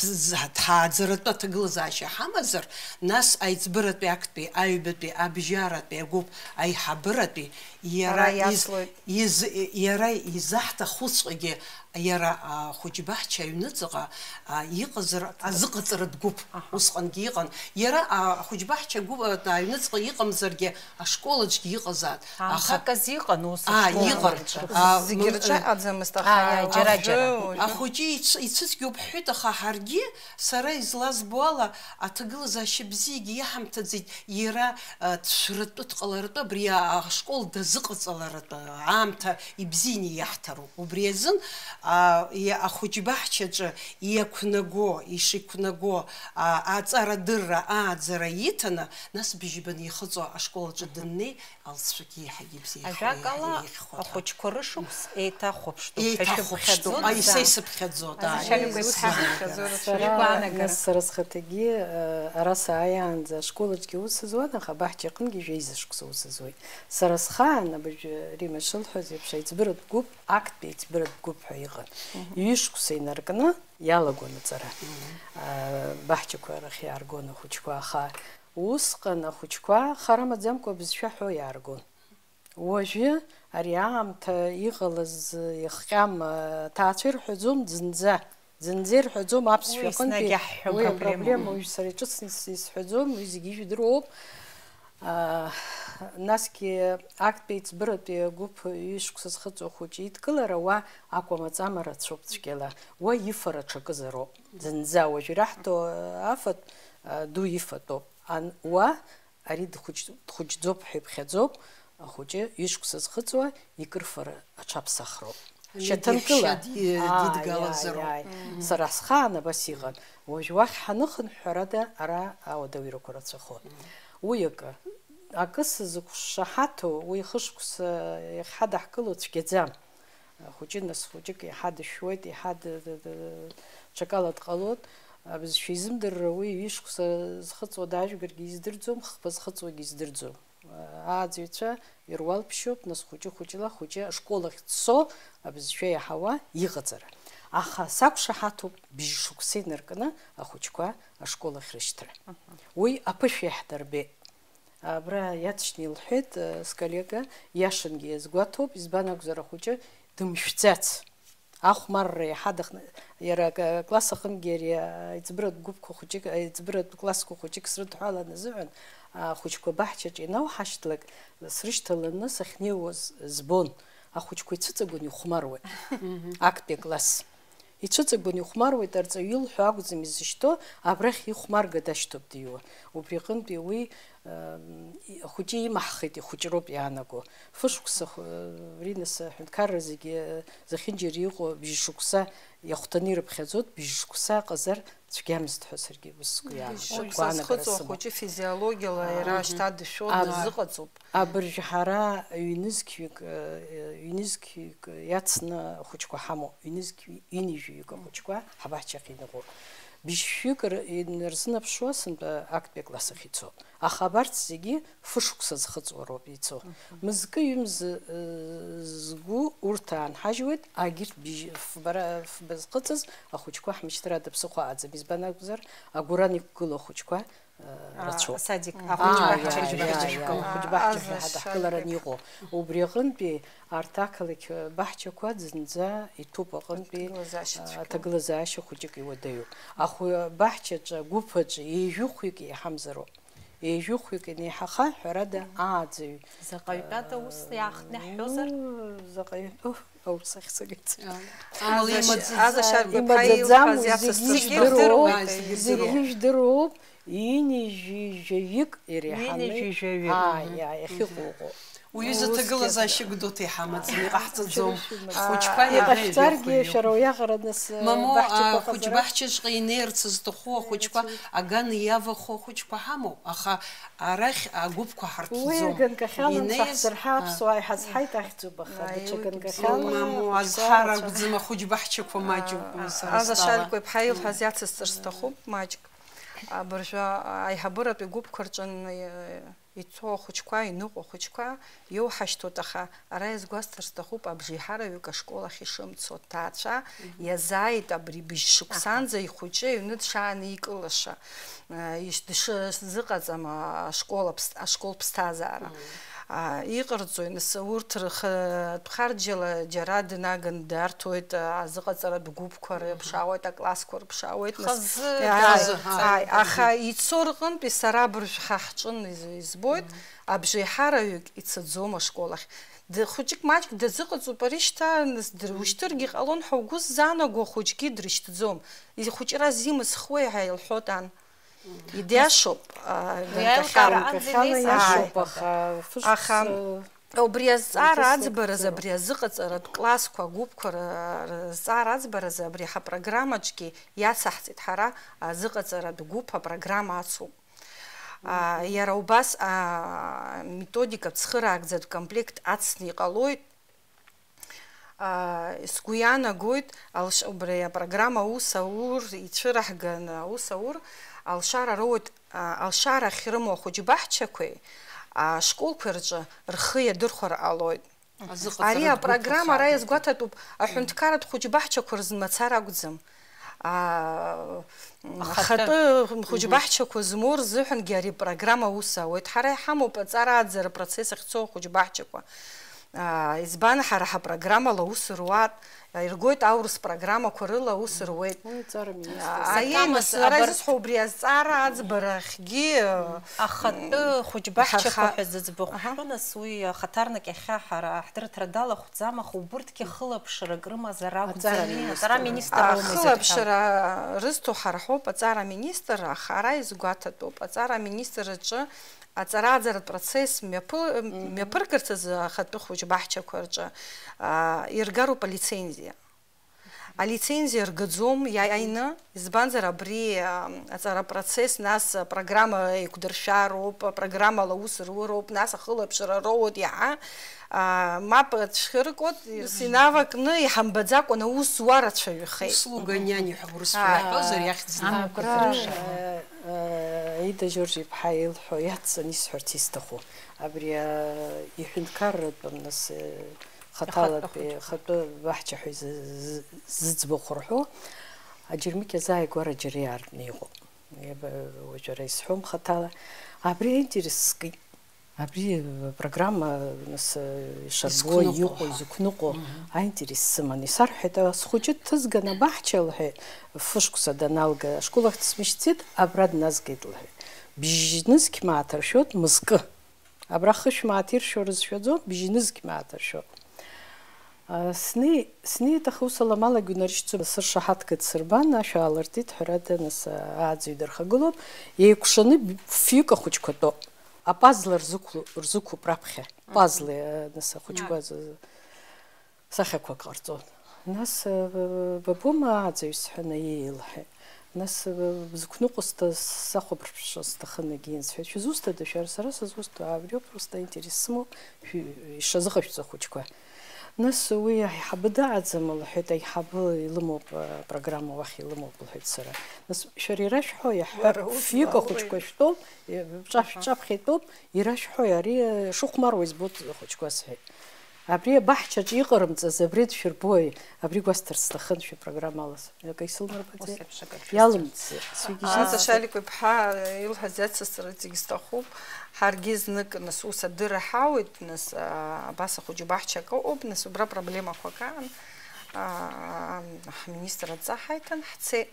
дз-, ҭааӡаратәы аҭагылазаашьа ҳамазар, нас аиҵбыратәи актәи, аҩбатәи, абжьаратәи агәыԥ аиҳабыратәи иара Ара из-, иацлоит. Из-, иара изаҳҭахуҵәҟьагьы, иара ахәыҷбаҳча аҩныҵҟа, а, иҟазар азыҟаҵаратә гәыԥ Аҳа. усҟангьы иҟан. Иара, а, ахәыҷбаҳча гәы-, а, аҩныҵҟа иҟамзаргьы, ашкол аҿгьы иҟазаат. Аха Аамҭак азы иҟан ус, аа, ашкол иҟан. аҿы. Аа, Зегьы м-, рҿы э, ыҟаӡамызт, аха Ааи, ааи, џьара-џьара. уажәы, уажәы. Ахәыҷы ицәыцәгьоуп ҳәеит, аха ҳаргьы, сара излазбо ала, аҭагылазаашьа бзиагьы иаҳамҭаӡеит. Иара, а, дшәратәы, дҟаларатәы, абри, а, ашкол дазыҟаҵаларатәы аамҭа ибзианы иаҳҭароуп. Убри азын, а, и-, ахәыҷбаҳчаҿы иақәнаго, ишиқәнаго, а, аҵарадырра, ааӡара иҭаны, нас бжьба анихыҵуа ашкол аҿы дыннеи, алҵшәагьы еиҳагьы бзиахоит, Ажәакала, еиҳагьы еиӷьхоит. Ахәыҷқәа рышықәс еиҭахәаԥштәуп ҳәа Еиҭахәаԥштәуп. шәыԥхьаӡоит, Аи, са заа? исыԥхьаӡоит, Азы ааи. шәара игәы Сара, исҳәазар, шәара игәаанагара. Нас сара схаҭагьы, э, ара сааиаанӡа ашкол аҿгьы аус зуан, аха абаҳча аҟынгьы жәеиза шықәса аус зуеит. Сара схаан, абыржәы Рима шылҳәаз еиԥш, аиҵбыратә гәыԥ, актәи аиҵбыратә гәыԥ ҳәа иҟан. Мгм. Ҩышықәса инаркны иалагон аҵара. Мгм. А, баҳчақәа рахь иааргон ахәыҷқәа, аха усҟан ахәыҷқәа хара маӡамкәа абызшәа ҳәо иааргон. Уажәы ари аамҭа иҟалаз иахҟьам, аҭаацәа ирҳәаӡом зынӡа. Зынӡа ирҳәаӡом аԥсшәа Уи аҟынтәи еснагь иаҳҳәом, уи проблема. Апроблема уажә сара иҿыцны ис-, исҳәаӡом, уи зегьы ижәдыруоуп. Аа, насгьы актәи еиҵбыратәи агәыԥ ҩышықәса зхыҵуа хәыҷы идкылара уа акәамаҵама рацәоуп цәгьала, уа ифара ҽакызароуп. Зынӡа уажә ираҳҭо афатә, а, ду ифатәоуп. Ан-, уа Ари дхәыҷ-, дхәыҷӡоуп ҳәа иԥхьаӡоуп, ахәыҷы ишықәса зхыҵуа икырфара аҽаԥсахроуп. Ани Шьаҭанкыла. Дишьа ди-, Ааи, дидгалазароуп. Ааи, ааи. Мгм. Сара схаан абас иҟан. Уажә уахь ҳаныхынҳә, ҳәарада, ара ауадаҩрақәа рацәахон. Мгм. Уи акы. Акы сзықәшаҳаҭу, уи хышықәса иахьҳадаҳкыло цәгьаӡам. Хәыҷы нас хәыҷык еиҳа дышәуеит, еиҳа д-, д-, д-, ҽакала дҟалоит. Абызшәа изымдырра уи ҩышықәса зхыҵуа дажәгаргьы издырӡом, хԥа зхыҵуагьы издырӡом. Ааӡаҩцәа ируалԥшьоуп, нас хәыҷы-хәыҷла хәыҷы ашкол ахь дцо, абызшәа иаҳауа иҟаҵара. Аха сақәшаҳаҭуп бжьшықәса инаркны ахәыҷқәа ашкол ахь рышьҭра. Аҳа. Уи аԥышәа иаҳдырбеит. Абра иаҵшьны илҳәеит, э, сколлега, иашангьы иазгәаҭоуп, избан акәзар ахәыҷы дымшәӡац. Ахәмарра иаҳа дахны, иара ак-, акласс аҟынгьы ари, а, аиҵбыратә гәыԥқәа хәыҷык, аиҵбыратә классқәа хәыҷык срыдҳәалан азыҳәан, ахәыҷқәа баҳчаҿы ианауҳашьҭлак, срышьҭаланы сахьнеиуаз збон, ахәыҷқәа ицәыҵагәаны ихәмаруеит. Мгм. Актәи акласс. Ицәыҵагәаны ихәмаруеит, арҵаҩы илҳәо акәӡам изышьҭоу, абрахь ихәмарга дашьҭоуп диуа. Убри аҟынтәи уи, ам, и-, ахәыҷы имаҳхит, ихәыҷроуп иаанаго. Фышықәса хә-, Ринас аҳәынҭқарра зегьы, зехьынџьара иҟоу бжьшықәса иахәҭаны ирыԥхьаӡоит, бжьшықәса ҟазар цәгьамызт ҳәа саргьы ус сгәы иаанагоит, Бжьшықәса сгәаанагара зхыҵуа сымоуп. Ахәыҷы физиологиала иара Мгм. шьҭа дышәо, Аб-, дазыҟаҵоуп. Абыржәы ҳара ҩнызқьҩык, э, ҩнызқьҩык иацны ахәыҷқәа ҳамоуп, ҩнызқь ҩынҩажәаҩык ахәыҷқәа ҳабаҳчахь иныҟәо. Бжьшәҩык р-, инарзынаԥшуа сынтәа актәи акласс ахь ицоит. Аха абарҭ зегьы фышықәса зхыҵуа роуп ицо. Мгм. Мызкы-ҩымз, э, згәы урҭ аанҳажьуеит, агьырҭ бжь-, фбара-, фба зхыҵыз ахәыҷқәа ҳмышьҭрада ԥсыхәа аӡам. Избан акәзар, агәыран иқәгылоу ахәыҷқәа, э, А, рацәоуп. Асадик, Мгм. ахәыҷбаҳча, Ааи, ааи, ахәыҷбаҳча. Ааи, ааи. Ахәыҷбаҳчахь Аза иаҳа даҳкыларан шьаргак. Иҟоу. Убри аҟынтәи арҭ ақалақь баҳчақәа зынӡа иҭәуп аҟынтәи, Аҭагылазаашьа а, цәгьоуп. Аҭагылазаашьа хәыҷык иуадаҩуп. Ахәы-, баҳчаҿы, агәыԥ аҿы еижәыхәҩык еиҳамзароуп. Еижәыхәҩык инеиҳаха, ҳәарада, ааӡаҩ. Заҟаҩтәада ус иаахтны ҳҳәозар? Уу, заҟаҩтәу аус ахьӡугеит. Ала Аза имаӡаӡам. Ш-, Аза Шьаргәаԥҳа Имаӡаӡам, илҳәаз зегьы иацысҵоит. Зегьы ижәдыруоуп, Ааи, зегьы зегьы ижәдыруоуп. Ҩынҩажәи жәаҩык иреиҳаны. Ҩынҩажәи жәаҩык. Ааи, Мгм. ааи, ахьыҟоу ыҟоуп. Уҩыза Ус аҭагылазаашьа иҟоуп. Гәдоуҭа иҳамаӡам, иҟаҳҵаӡом. Шәара шәымаӡа. Ҳхәыҷқәа Аа, иҟаҳҵаргьы, иреиҳәои. Шәара уи аҟара нас, Мамоу, баҳчақәа а, ыҟазар? Хәыҷбаҳчаҿҟа инеирц зҭаху ахәыҷқәа Иацуп. Аган иавахо ахәыҷқәа ҳамоуп, аха арахь агәыԥқәа ҳарҭәӡом. Уи аганкахьала Инеиз, шаҳзырҳа а. Аԥсуаа иҳазҳаит ахьӡуп, аха Аи, даҽа уи ганкахьала Мамоу, хәыҷқәа азҳара рацәа. Акәӡам, ахәыҷбаҳчақәа маҷуп, А, сара Аза стәала. Шьаргәаԥҳа илҳәаз иацысҵар сҭахуп маҷк. Абыржәы аиҳабыратәи гәыԥқәа рҿы н-, ицо ахәыҷқәа, иныҟәо ахәыҷқәа иоуҳашьҭуеит, аха ара иазгәасҭар сҭахуп, абжеиҳараҩык ашкол ахь ишымцо, дҭаацәа Мгм. иазааит абри быжь шықәсанӡа Аҳа. Ихәыҷы аҩны дшааникылаша, э, иш-, дшызыҟаҵам, а, ашкол аԥс-, ашкол ԥсҭазаара. Мгм. А, иҟарҵои, нас, урҭ рхатә харџьала џьара днаганы дарҭоит, а, азыҟаҵаратә гәыԥқәа Мгм. рыԥшаауеит, аклассқәа рыԥшаауеит, нас, Хазы, Ааи, хазы. Ааи, аха ицо рҟынтәи сара абыржәы ҳа ҳҿын из-, избоит, Мгм. абжеиҳараҩык ицаӡом ашкол ахь. Д-, хәыҷык маҷк дазыҟаҵоуп ари шьҭа, нас дыр-, ушьҭыргьы ҟалон ҳәа угәы ззаанаго ахәыҷгьы дрышьҭӡом. Ихәыҷра зимысхуеи ҳәа илҳәоит ан. Идиашоуп, а, Уи аилкаара ганкахьала. Анзелеи Ганкахьала сашоуп, Иашоуп, аха. Аха фышықәса убри азҵаара Егьыс аӡбараз, еиқәҵара. Абри азыҟаҵаратә классқәа, агәыԥқәа ра-, ра-, рызҵаара аӡбараз абри ҳапрограммаҿгьы иацаҳҵеит ҳара, азыҟаҵаратә гәыԥ апрограмма ацуп. А, Мгм. Иара убас, а, методикатә цхыраагӡатә комплект ацны иҟалоит. А, сгәы иаанагоит, алш-, убри апрограмма аус аур, ицәыраҳганы аус аур, алшара роуеит, а, алшара ахьрымоу ахәыҷбаҳчақәеи ашколқәеи рҿы рхы иадырхәар ҟалоит. Азыҟаҵаратә Ари гәыԥ апрограмма ара ахьаадырту. Иазгәаҭатәуп аҳәынҭқарратә хәыҷбаҳчақәа рзы мацара акәӡам. Ахатәы. Ахатәы хәыҷбаҳчақәа змоу рзыҳәангьы ари апрограмма аус ауеит. Ҳара иҳамоуп аҵара аӡара апроцесс ахьцо ахәыҷбаҳчақәа. Аа, избан, ҳара ҳапрограммала аус руат, иргоит аурыс программақәа рыла аус руеит. Уи аҵара министр. Аа, Саҭамас, нас, сара абарҭ изысҳәо убри азҵаара аӡбарахьгьы, Ахатәы хәыҷбаҳчақәа иҳарха-, ҳәа зыӡбахә аҳа. Шәҳәо, нас, уи ахаҭарнак иахьа ҳара ҳдырраҭара далахәӡам, аха убырҭгьы хылаԥшрак рымазар акәӡами? Аҵара министр. Аҵара министр А, роума изыдҳәалоу. Хылаԥшра рызҭо ҳара ҳоуп, аҵара аминистр, аха ара изгәаҭатәуп, аҵара аминистр аҿы аҵара-ааӡаратә процесс мҩаԥы-, Мгм. мҩаԥыргарц азы ахатәы хәыҷбаҳчақәа рҿы, а, иргароуп алицензиа. Алицензиа ргаӡом иааины, избанзар, абри, а, аҵара процесс, нас, апрограмма еиқәдыршәароуп, апрограммала аус руроуп, нас ахылаԥшра роуеит иаҳа, а, мап ацәхьыркуеит, Мгм. инавакны иҳамбаӡакәан аус зуа рацәаҩхеит. Услуга няни ҳәа урысшәа А. иаҳҳәозар, иахьӡны. Амҩақәа Абра, зыршауа. э, э, Аида Џьорџь-иԥҳа илҳәо иацҵаны исҳәарц исҭаху. Абри, э, иҳәынҭқарратәым, нас, э, Хаҭалатәи, Ахатәы хәыҷқәа. Ахатәы баҳча ҳәа изы-, зы-, зыӡбахә рҳәо, аџьармыкьа азааигәара џьара иаартны иҟоуп. Иаба-, уажәы ара исҳәом хаҭала. Абри аинтерес скит. Абри апрограмма, нас, ишарбуа Изқәныҟәо. Иҟоу, изықәныҟәо Мгм. аинтерес сыман. Исарҳәеит, ас схәыҷы дҭызган абаҳча, лҳәеит, фышықәса даналга, ашкол ахь дсмышьҭӡеит, абра дназгеит, лҳәеит. Бжьнызқь мааҭ ршәоит, мызкы. Абра хышә мааҭ иршәо рызшәаӡом, бжьнызқь мааҭ ршәоит. А, сни-, снеит, аха ус аламалагьы унарышьҭӡом, сыршаҳаҭгеит, сырбан, ашә аалыртит, ҳәарада, нас, а, ааӡаҩ дырхагылоуп, еикәшаны б-, фҩык ахәыҷқәа тәоуп. Апазла рзықәло-, рзықәуп раԥхьа. Пазла, а, нас ахәыҷқәа Ма. з-, сахьақәак ҟарҵон. Нас, а, бабома ааӡаҩ сҳәан, аиеи, лҳәеит. Нас, э, бзықәныҟәысҭа сахәаԥшша сҭахын, егьи, сҳәеит, шәызусҭада, шәара сара сызусҭоу, абриоуп просто интерес сымоуп, шәи-, ишазыҟашәҵо ахәыҷқәа. Нас уи аиҳабы дааӡама, лҳәеит, аиҳабы илымоуп, э, программа уахь илымоуп, лҳәеит сара. Нас шәара ирашәҳәо, иаҳҳәап, Уара ус фҩык ахәыҷқәа уаауеи? Шәтәоуп, э, ҿа-, Аҳа. Шәҿаԥхьа итәоуп, ирашәҳәои, ари, э, шыхәмаруа избоит ахәыҷқәа, сҳәеит. Абри абаҳчаҿы иҟарымҵаз абри дшәырбои? Абри гәасҭарц сҭахын шәи программала. Акы исылмырбаӡеи? Ус еиԥш акы шәысҭар. Иалымҵзар, сҩагьежьыз. Анцәа Шаликәа иԥҳа илҳәаз иацысҵарц егьсҭахуп. Ҳаргьы знык, нас, ус адырра ҳауеит, нас, а, абас ахәыҷы баҳча акы ыҟоуп, нас, убра проблемақәак аан, а, ҳминистр адҵа ҳаиҭан, ҳцеит.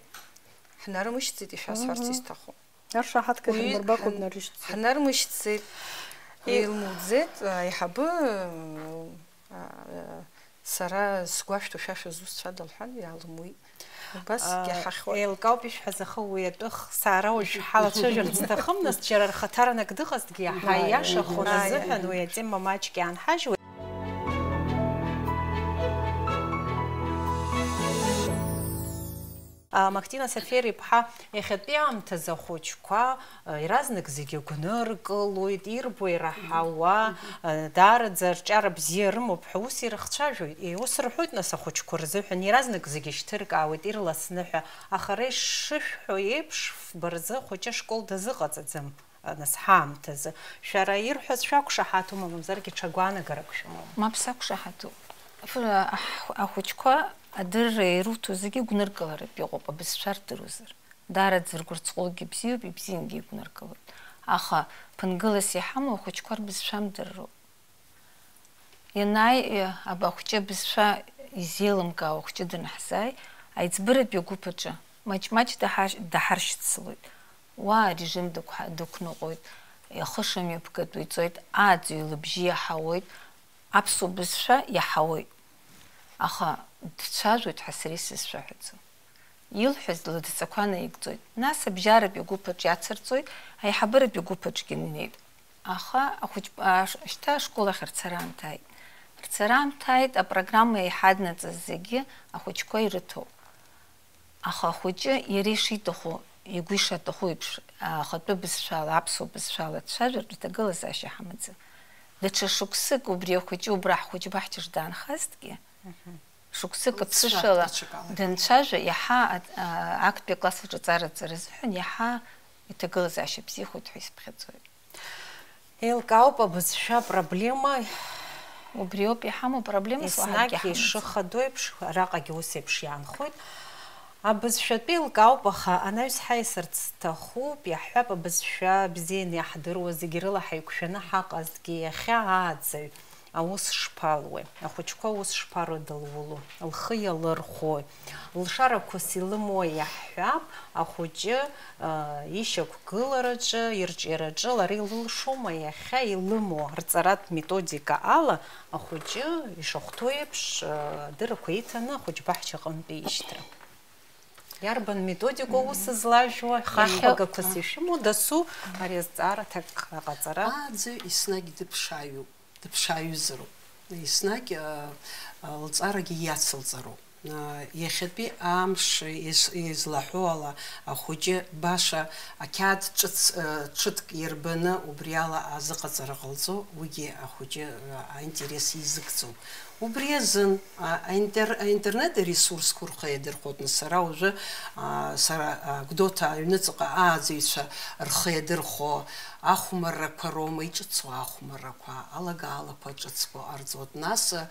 Ҳнарымышьҭӡеит ишәасҳәарц Мгм. исҭаху. Аршаҳаҭгьы Уи ҳанмырбакәа ҳан-, днарышьҭӡеит. Ҳнармышьҭӡеит. И- Илмуӡеит, аиҳабы, а, сара сгәашәҭо шәа шәызусҭцәада лҳәан, иаалымуит. Убасгьы А, ҳахьуеит. Еилкаауп ишәҳәаз, аха уи атәы х-, сара уажә ҳалацәажәарц сҭахым, нас џьара рхаҭарнак дыҟазҭгьы, иаҳа Ааи, иашахо ааи. назыҳәан уи атема маҷк иаанҳажьуеит. А, Мактина Сафер-иԥҳа, иахьатәи аамҭазы ахәыҷқәа, а, иаразнак зегьы гәныркылоит, ирбо ираҳауа, а, даараӡа рҿиара бзиа рымоуп ҳәа ус ирыхцәажәоит. Е, ус рҳәоит, нас, ахәыҷқәа рзыҳәан, иаразнак зегьы шьҭыркаауеит, ирласны ҳәа. Аха ара ишышәҳәо еиԥш, фба рзы ахәыҷы ашкол дазыҟаҵаӡам. Нас ҳаамҭазы. Шәара ирҳәаз шәақәшаҳаҭума, мамзаргьы ҽа гәаанагарак шәымоума? Мап, сақәшаҳаҭуп. Ф-, аҳ-, ахәыҷқәа адырра ируҭо зегьы гәныркыларатә иҟоуп, абызшәа рдыруазар. Даараӡа ргәырҵҟәылгьы бзиоуп, ибзиангьы игәныркылоит. Аха ԥынгылас иҳамоу ахәыҷқәа рбызшәа мдырроуп. Ианааи, абахәҷы абызшәа изеилымкаауа ахәҷы данаҳзааи, аиҵбыратәи агәыԥ аҿы маҷ-маҷ даҳар-, даҳаршьцылоит. Уа арежим дықәҳа-, дықәныҟәоит, ихы шымҩаԥгатәу иҵоит, ааӡаҩ лыбжьы иаҳауеит, аԥсуа бызшәа иаҳауеит. Аха дцәажәоит ҳәа сара исызшәаҳәаӡом. Илҳәаз лыдҵақәа наигӡоит. Нас абжьаратәи агәыԥ аҿы иацырҵоит, аиҳабыратәи агәыԥ аҿгьы инеит. Аха ахәыҷ-, аш-, шьҭа ашкол ахь рцара аамҭа ааит. Рцара аамҭа ааит, апрограмма еиҳа аднаҵаз зегьы ахәыҷқәа ирыҭоуп. Аха ахәыҷы иара ишиҭаху, игәы ишаҭаху еиԥш, ахатәы бызшәала, аԥсуа бызшәала дцәажәартә иҭагылазаашьа ҳамаӡам. Даҽа шықәсык убри ахәыҷы убра ҳхәыҷбаҳчаҿ даанхазҭгьы, Мгм. Шықәсык Лыԥсра аԥсышәала даҽакала. Данцәажәа, иаҳа, а, а, актәи акласс аҿы аҵара азыҳәан иаҳа иҭагылазаашьа бзиахоит ҳәа исыԥхьаӡоит. Еилкаауп абызшәа проблема. Убриоуп иҳамоу проблема, еснагь слаҳагьы ҳамаӡам. Ишыхадоу еиԥш, араҟагьы ус еиԥш иаанхоит. Абызшәатәы еилкаауп, аха анаҩс ҳаиасырц сҭахуп, иаҳҳәап, абызшәа бзианы иаҳдыруа, зегь рыла ҳаиқәшәаны ҳаҟазҭгьы, иахьа ааӡаҩ аус шԥалуеи, ахәыҷқәа аус шԥарыдылуло, лхы иалырхәои, лшарақәас илымои, иаҳҳәап, ахәыҷы, ишьақәгылараҿы, ирҿиараҿы лара илылшома, иахьа илымоу рҵаратә методика ала ахәыҷы ишахәҭоу еиԥш, адыррақәа иҭаны ахәыҷбаҳча аҟынтәи ишьҭра. Иарбан методикоу ус злажәуа, хымԥадақәас ишәымоу, дасу ари азҵаара аҭак аҟаҵара? Ааӡаҩ еснагь дыԥшааҩуп, дыԥшааҩызароуп. Еснагь, а, а, лҵарагьы иацылҵароуп. А, иахьатәи амш ес-, излаҳәо ала, ахәыҷы баша ақьаад ҿыц, а, ҽыҭк ирбаны убри ала азыҟаҵара ҟалҵо, уигьы ахәыҷы, а, аинтерес изыгӡом. Убри азын, а, аинтер-, аинтернет аресурсқәа рхы иадырхәоит, нас сара уажәы, а, сара, а, Гәдоуҭа аҩныҵҟа ааӡаҩцәа рхы иадырхәо ахәмаррақәа роума, иҿыцу ахәмаррақәа, алагаалақәа ҿыцқәа ҟарҵоит, нас, а,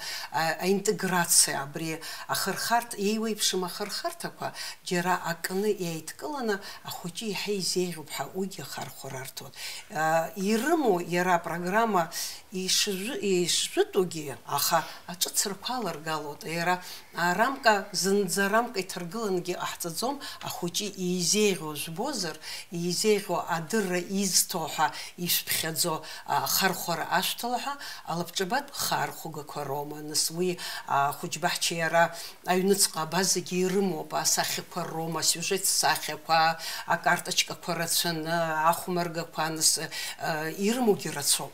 аинтеграциа, абри ахырхарҭ, еиуеиԥшым ахырхарҭақәа џьара акны иааидкыланы ахәыҷы иаҳа изеиӷьуп ҳәа уигьы ахархәара арҭоит. А, ирымоу иара апрограмма Ишжәы-, ишжәытәугьы, аха аҿыцрақәа аларгалоит. Иара, а, рамка, зынӡа рамка иҭаргылангьы ҟаҳҵаӡом, ахәыҷы изеиӷьу жәбозар, изеиӷьу адырра изҭо ҳәа ишәԥхьаӡо, а, хархәара ашәҭала ҳәа алабҿабатә хархәагақәа роума, нас уи, а, ахәыҷбаҳча иара аҩныҵҟа абазагьы ирымоуп, асахьақәа роума, асиужет сахьақәа, акарточкақәа рацәаны, ахәмаргақәа, нас, а, ирымоугьы рацәоуп.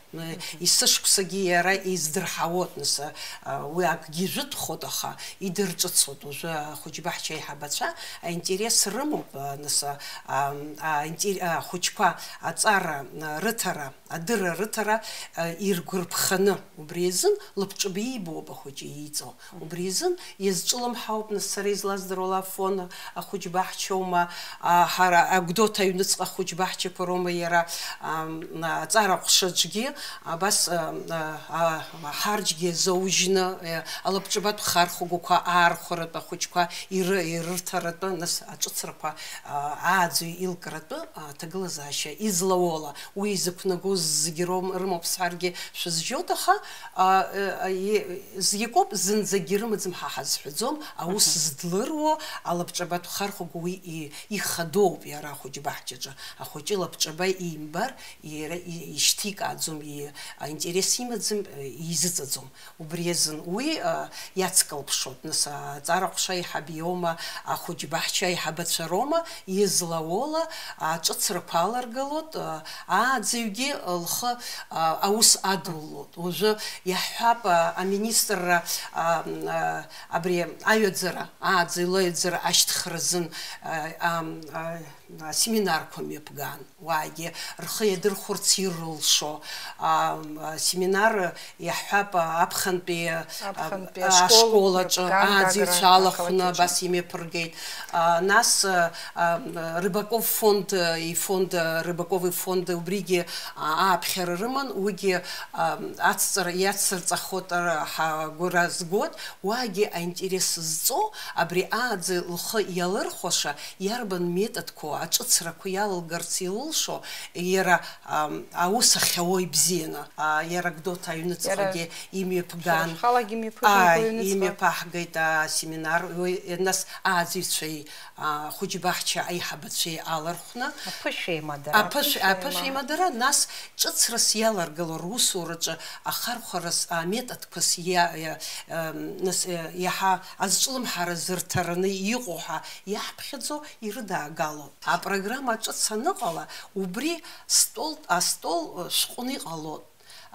Исышықәсагьы иара издырҳауеит, нас, а, уи акгьы жәытәхоит, аха идырҿыцуеит. Уажәы ахәыҷбаҳча аиҳабацәа аинтерес рымоуп, а, нас, а, а, аинтер-, а, ахәыҷқәа аҵара, а, рыҭара, адырра рыҭара, а, иргәарԥханы, убри азын лабҿаба иибоуп ахәыҷы ииҵо. Убри азын иазҿлымҳауп, нас, сара излаздыруа ала Афон ахәыҷбаҳчоума, а, ҳара Агәдоуҭа аҩныҵҟа ахәыҷбаҳчақәа роума иара, ам, аҵара ҟәшаҿгьы, абас, а, а, а, ҳарџьгьы заужьны, э, алабҿабатә хархәагақәа аархәаратәы ахәыҷқәа иры-, ирырҭаратәы, нас аҿыцрақәа, а, ааӡаҩ илкратәы аҭагылазаашьа излауала. Уи изықәнагоз зегьы ром-, рымоуп сҳәаргьы шәызжьоит, аха, а, э, а, е-, зегьы акоуп, зынӡагьы рымаӡам ҳәа ҳазҳәаӡом, аус Мгм. здлыруо алабҿабатә хархәага уи и-, ихадоуп иара ахәыҷбаҳчаҿы. Ахәыҷы лабҿаба имбар, иара и-, ишьҭикааӡом, и-, аинтерес имаӡам, э, изыҵаӡом. Убри азын уи, а, иацкылԥшоит, нас, аҵара ҟәша аиҳаб иоума, ахәыҷбаҳча аиҳабацәа роума, излауала аҿыцрақәа аларгалоит, а, ааӡаҩгьы лхы, а, аус адулоит. Уажәы иаҳҳәап, а, аминистрра, а, а, абри аҩаӡара, ааӡаҩ лаҩаӡара ашьҭхразын, а, а, а, семинарқәа мҩаԥган. Уаагьы рхы иадырхәарц ирылшо, а, а, семинар иаҳҳәап, а, аԥхынтәи, а, Аԥхынтәи а, ашкол ашколаҿы аҿы Гагра ааӡаҩцәа алахәны ақалақь аҿы. Абас имҩаԥыргеит. А, нас, а, а, Рыбаков фонд, а, ифонд, а, Рыбаков ифонд убригьы, а, ааԥхьара рыман, уигьы, а, ацҵара иацырҵахоит, а, ҳагәра згоит, уаагьы аинтерес зҵоу, абри ааӡаҩ лхы иалырхәаша, иарбан методқәоу, аҿыцрақәа иалылгарц илылшо, иара, ам, аус ахьауа ибзианы, а, иара Гәдоуҭа аҩныҵҟагьы Иара имҩаԥган. Шәара шәхалагьы имҩаԥыжәгои Ааи, аҩныҵҟа? Имҩаԥаҳгеит асеминар, уи, нас ааӡаҩцәеи, а, хәыҷбаҳча аиҳабацәеи алархәны. Аԥышәеимадара, Аԥышә-, аԥышәеима- аԥышәеимадара, нас ҿыцрас иалагало русураҿы ахархәарас, аметодқәас иа-, иа-, ам, нас, э, иаҳа азҿлымҳара зырҭараны иҟоу ҳәа иаҳԥхьаӡо ирыдаагало. Апрограмма ҿыц аныҟала, убри стол, астол, э, шәҟәны иҟалоит.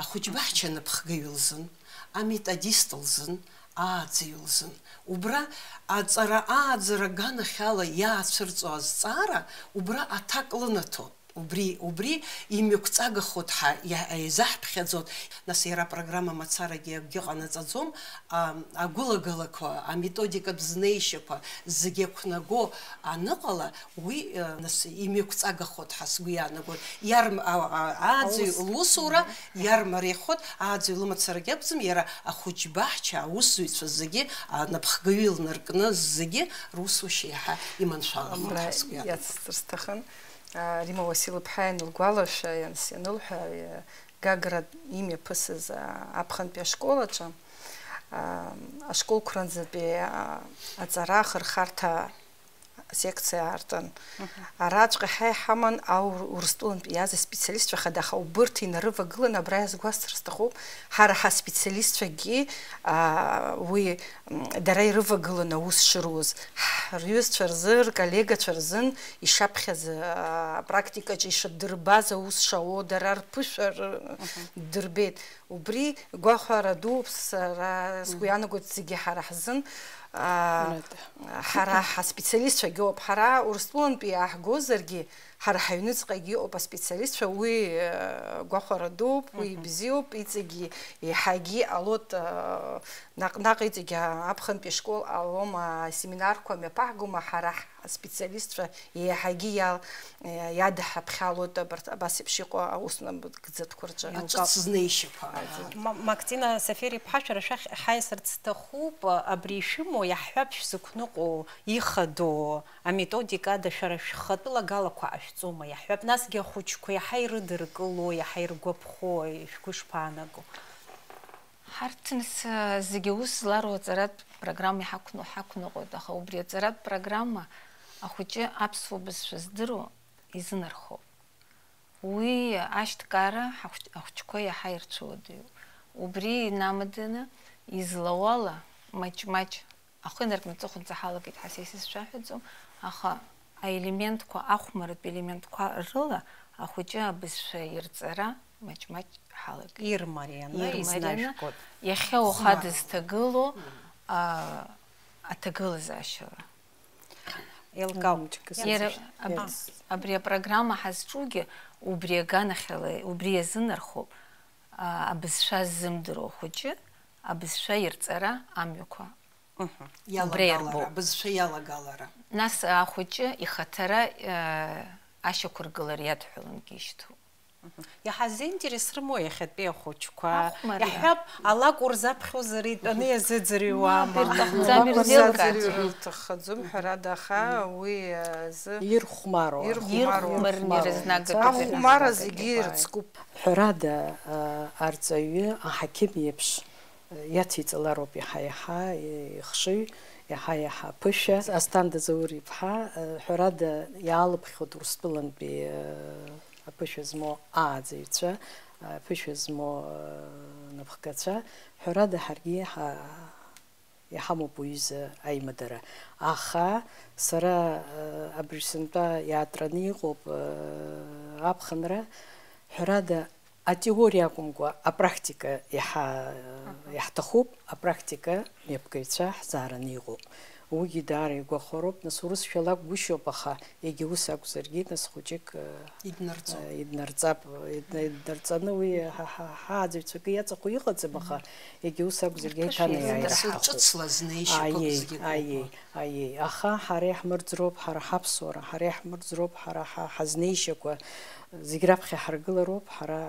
Ахәыҷбаҳча анапхгаҩ лзын, аметодист лзын, ааӡаҩ лзын. Убра аҵара-ааӡара аганахьала иаацәырҵуа азҵаара, убра аҭак лынаҭоит. Убри, убри имҩақәҵагахоит ҳәа иа-, изаҳԥхьаӡоит. Нас иара апрограмма мацарагьы акгьы ҟанаҵаӡом, а, агәылагалақәа, аметодикатә знеишьақәа зегьы ақәнаго аныҟала, уи, а, нас имҩақәҵагахоит ҳәа сгәы иаанагоит. Иарм-, а, а, ааӡаҩ Аус. лусура Мгм. иармариахоит, ааӡаҩ лымацарагьы акәӡам, иара ахәыҷбаҳча аусзуҩцәа зегьы, а, напхгаҩы илнаркны зегьы русушьа еиҳа иманшәалахоит ҳәа сгәы иаанагоит. Иацсҵар сҭахын. Римма Уасил-иԥҳа ианылгәалашәа, ианс-, ианылҳәа, Гагра имҩаԥысыз, а, аԥхынтәи ашкол аҿы, а, ашколқәа рынӡатәи, а, аҵара ахырхарҭа секциа аартын. Мгм. Араҵәҟьа ҳәа иҳаман аур-, Урыстәылантәи иааз аспециалистцәа хада, аха убырҭ инарывагылан, абра иазгәасҭар сҭахуп, ҳара ҳаспециалистцәагьы, а, уи Дара ирывагыланы аус шыруз, ҳ-, рҩызцәа рзы, рколлегацәа рзын ишаԥхьаз, а, апрактикаҿы ишадырбаз аус шауо, дара рԥышәа р-, Мгм. дырбеит. Убри гәахәара дууп, сара сгәы Мгм. иаанагоит зегьы ҳара ҳзын, а, Рада. ҳара ҳаспециалистцәагьоуп, ҳара Урыстәылантәи иааҳгозаргьы, Ҳара ҳаҩныҵҟагьы ыҟоуп аспециалистцәа, уи, э, гәахәара дууп, уи Мгм. ибзиоуп, иҵегьы еиҳагьы алот, э, наҟ-наҟ иҵегьы аԥхынтәи ашкол алома, асеминарқәа мҩаԥаҳгома, ҳара ҳ-, аспециалистцәа еиҳагьы иа-, э, иадаҳаԥхьалоит абарҭ абас еиԥш иҟоу аус нагӡатәқәа рҿы. Аҿыц знеишьақәа. Ма-, Мактина Сафер-иԥҳа, шәара шәахь ҳаиасырц сҭахуп, абри ишәымоу, иаҳҳәап, шәзықәныҟәо, ихадоу, Аметодика ада шәара шәхатәы лагалақәа ҟашәҵома, иаҳҳәап, насгьы ахәыҷқәа иаҳа ирыдыркыло, иаҳа иргәаԥхо, шәгәы шԥаанаго? Ҳарҭ, нас, зегьы аус злароу аҵаратә программа иҳақәну-, ҳақәныҟәоит, аха убри аҵаратә программа ахәыҷы аԥсуа бызшәа здыруа изынархоуп. Уи ашьҭкаара ҳахәҷ-, ахәҷқәа иаҳа ирцәыуадаҩуп. Убри инамаданы, излауала, маҷ-маҷ ахы инаркны аҵыхәанӡа ҳалагеит ҳәа са исызшәаҳәаӡом, аха аелементқәа, ахәмарратә елементқәа рыла ахәыҷы абызшәа ирҵара маҷ-маҷ ҳалагеит. Ирмарианы, Ирмарианы, изнашәкот. Иахьа уаха Хәмарра. дызҭагылоу, а, аҭагылазаашьала. Еилкаауп. Мамочка, Иара сыцышә-, аб-, иац. абри апрограмма ҳазҿугьы убри аганахьала, убри иазынархоуп, а, абызшәа ззымдыруа хәыҷы абызшәа ирҵара амҩақәа Мгм. убра Иалагалара, ирбоуп. абызшәа иалагалара. Нас ахәыҷы ихаҭара, э, ашьақәыргылара иадҳәалангьы ишьҭоуп. Мгм. Иаҳа зинтерес рымоу иахьатәи ахәыҷқәа? Ахәмарра. Иаҳҳәап, алакә рзаԥхьозар итәаны Мгм. иазыӡырҩуама? Мап, ирҭахӡам, Мап, ирзеилкааӡом. ирҭахӡам, ҳәарада, аха уи азы Ирхәмаруа. ирхәмаруа. Ирхәмарны ирызнагатәуп. Ахәмарра зегьы ирыцкуп. Ҳәарада, а, арҵаҩы аҳақьым иеиԥш, а, иациҵалароуп иаҳа-иаҳа ихшыҩ, иаҳа-иаҳа аԥышәа. Асҭанда Заур-иԥҳа, а, ҳәарада, иаалыԥхьоит Урыстәылантәи, а, аԥышәа змоу ааӡаҩцәа, аԥышәа змоу, а, напхгацәа. Ҳәарада, ҳаргьы ҳа-, иҳамоуп уҩыза аимадара. Аха сара, э, абри сынтәа иаатраны иҟоуп, э, аԥхынра, ҳәарада, атеориа акәымкәа, апрактика иаҳа-, Аҳа. иаҳҭахуп, апрактика мҩаԥгаҩцәа ҳзаараны иҟоуп. Уигьы даара игәахәароуп, нас, урысшәа лакәгәышьоуп, аха егьа ус акәзаргьы, нас, хәыҷык, э, Иднарҵо. э, иднарҵап, идна-, иднарҵаны уи ҳа-, ҳа-, ҳааӡаҩцәа акы иаҵахо иҟаӡам, аха Егьа ус акәзаргьы, Рԥышәа еиҭанеиааира еизгара. ҳҭахуп. Ҿыцла знеишьақәак Аиеи, зегьы аиеи, гәыӷуа. Аиеи. Аха ҳара иаҳмырӡроуп, ҳара ҳаԥсуара, ҳара иаҳмырӡроуп, ҳара ҳа-, ҳазнеишьақәа зегь раԥхьа ҳаргылароуп, ҳара,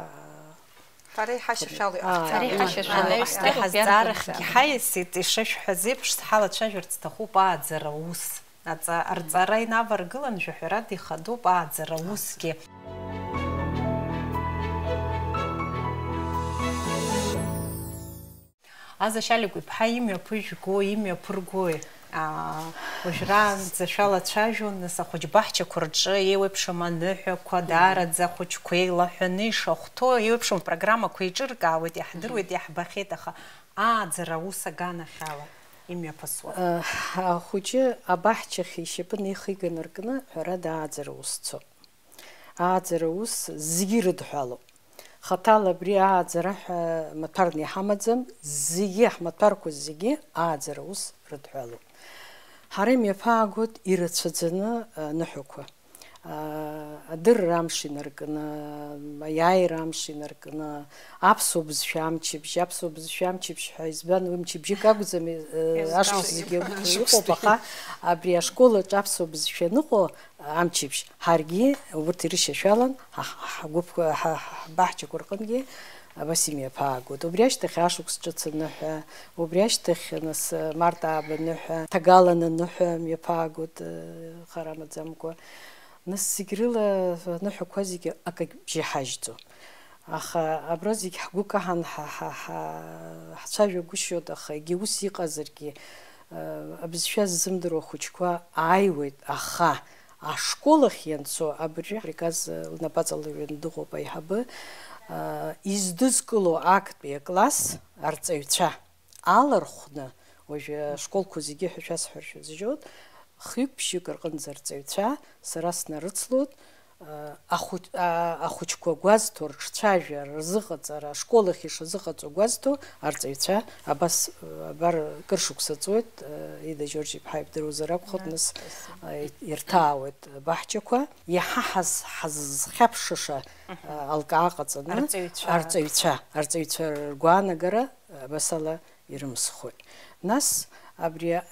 Ҳара иҳашьашәало Ааи. иҟаҳҵароуп. Ҳара иҳашьашәало Ааи. иҟаҳҵароуп, Иҳазҵаарахгьы иадҳәалоит. ҳаиасит, ишышәҳәаз еиԥш, сҳалацәажәарц сҭахуп ааӡара ус. Аҵа-, рҵара инаваргылан, жәаҳәарада ихадоуп ааӡара усгьы. Аза Шьаликәа иԥҳа имҩаԥыжәгои, имҩаԥыргои? Аа, уажәраанӡа шәалацәажәон, нас, ахәыҷбаҳчақәа рҿы еиуеиԥшым аныҳәақәа, Мгм. даараӡа ахәыҷқәа еилаҳәаны ишахәҭоу, еиуеиԥшым апрограммақәа еиҿыркаауеит, иаҳдыруеит, Мгм. иаҳбахьеит, аха ааӡара аус аганахьала имҩаԥысуа. Э, ахәыҷы абаҳчахь ишьапы неихиганы ркны, ҳәарада, ааӡара ус цоит. Ааӡара ус зегьы ирыдҳәалоуп. Хаҭала абри ааӡара ҳәа маҭәарны иҳамаӡам, зегьы, ҳмаҭәарқәа зегьы ааӡара ус рыдҳәалоуп. Ҳара имҩаԥаагоит ирацәаӡаны аныҳәақәа. адырра амш инаркны, аиааира амш инаркны, аԥсуа бызшәа амчыбжь, аԥсуа бызшәа амчыбжь ҳәа избан, уи мчыбжьык акәӡами, э, Иазгәоуҭеит. Ашықәс зегьы Ашықәс иҟоуп, зегьы. Аха абри ашкол аҿы аԥсуа бызшәа аныҟоу амчыбжь, ҳаргьы убырҭ ирышьашәалан, ҳа-, ҳ-, ҳгәыԥқәа, ҳа-, ҳ-, ҳбаҳчақәа рҟынгьы абас имҩаԥаагоит. Убри ашьҭахь ашықәс ҿыц аныҳәа, убри ашьҭахь, нас, март ааба аныҳәа, ҭагалан аныҳәа мҩаԥаагоит, э, хара амаӡамкәа. Нас зегь рыла аныҳәақәа зегьы акагь бжьаҳажьӡом. Аха абра зегь ҳгәы каҳан ҳа-, ҳа-, ҳа-, ҳцәажәагәышьоит, аха егьа ус иҟазаргьы, э, абызшәа ззымдыруа ахәыҷқәа ааиуеит, аха ашкол ахь ианцо абыржәы ҳриказ, э, лнапаҵалаҩын дыҟоуп аиҳабы, э, издызкыло актәи акласс арҵаҩцәа алархәны, уажәы ашколқәа зегьы ҳәа шәасҳәар шәызжьоит, хҩык-ԥшьҩык рҟынӡа арҵаҩцәа сара снарыцлоит, ахәыҷ-, а-, ахәыҷқәа гәазҭо, рыҿцәажәа, рзыҟаҵара, ашкол ахь ишазыҟаҵо гәазҭо арҵаҩцәа абас, абар, кыр шықәса ҵуеит, Ида Џьорџь-иԥҳа ибдыруазар акәхап, Да, нас, спасибо. а, ирҭаауеит абаҳчақәа. Иаҳа ҳаз-, ҳазызхьаԥшыша, Мгм. а, алкаа ҟаҵаны Арҵаҩцәа. Арҵаҩцәа, арҵаҩцәа ргәаанагара, а, абасала ирымсхуеит. Нас абри, а,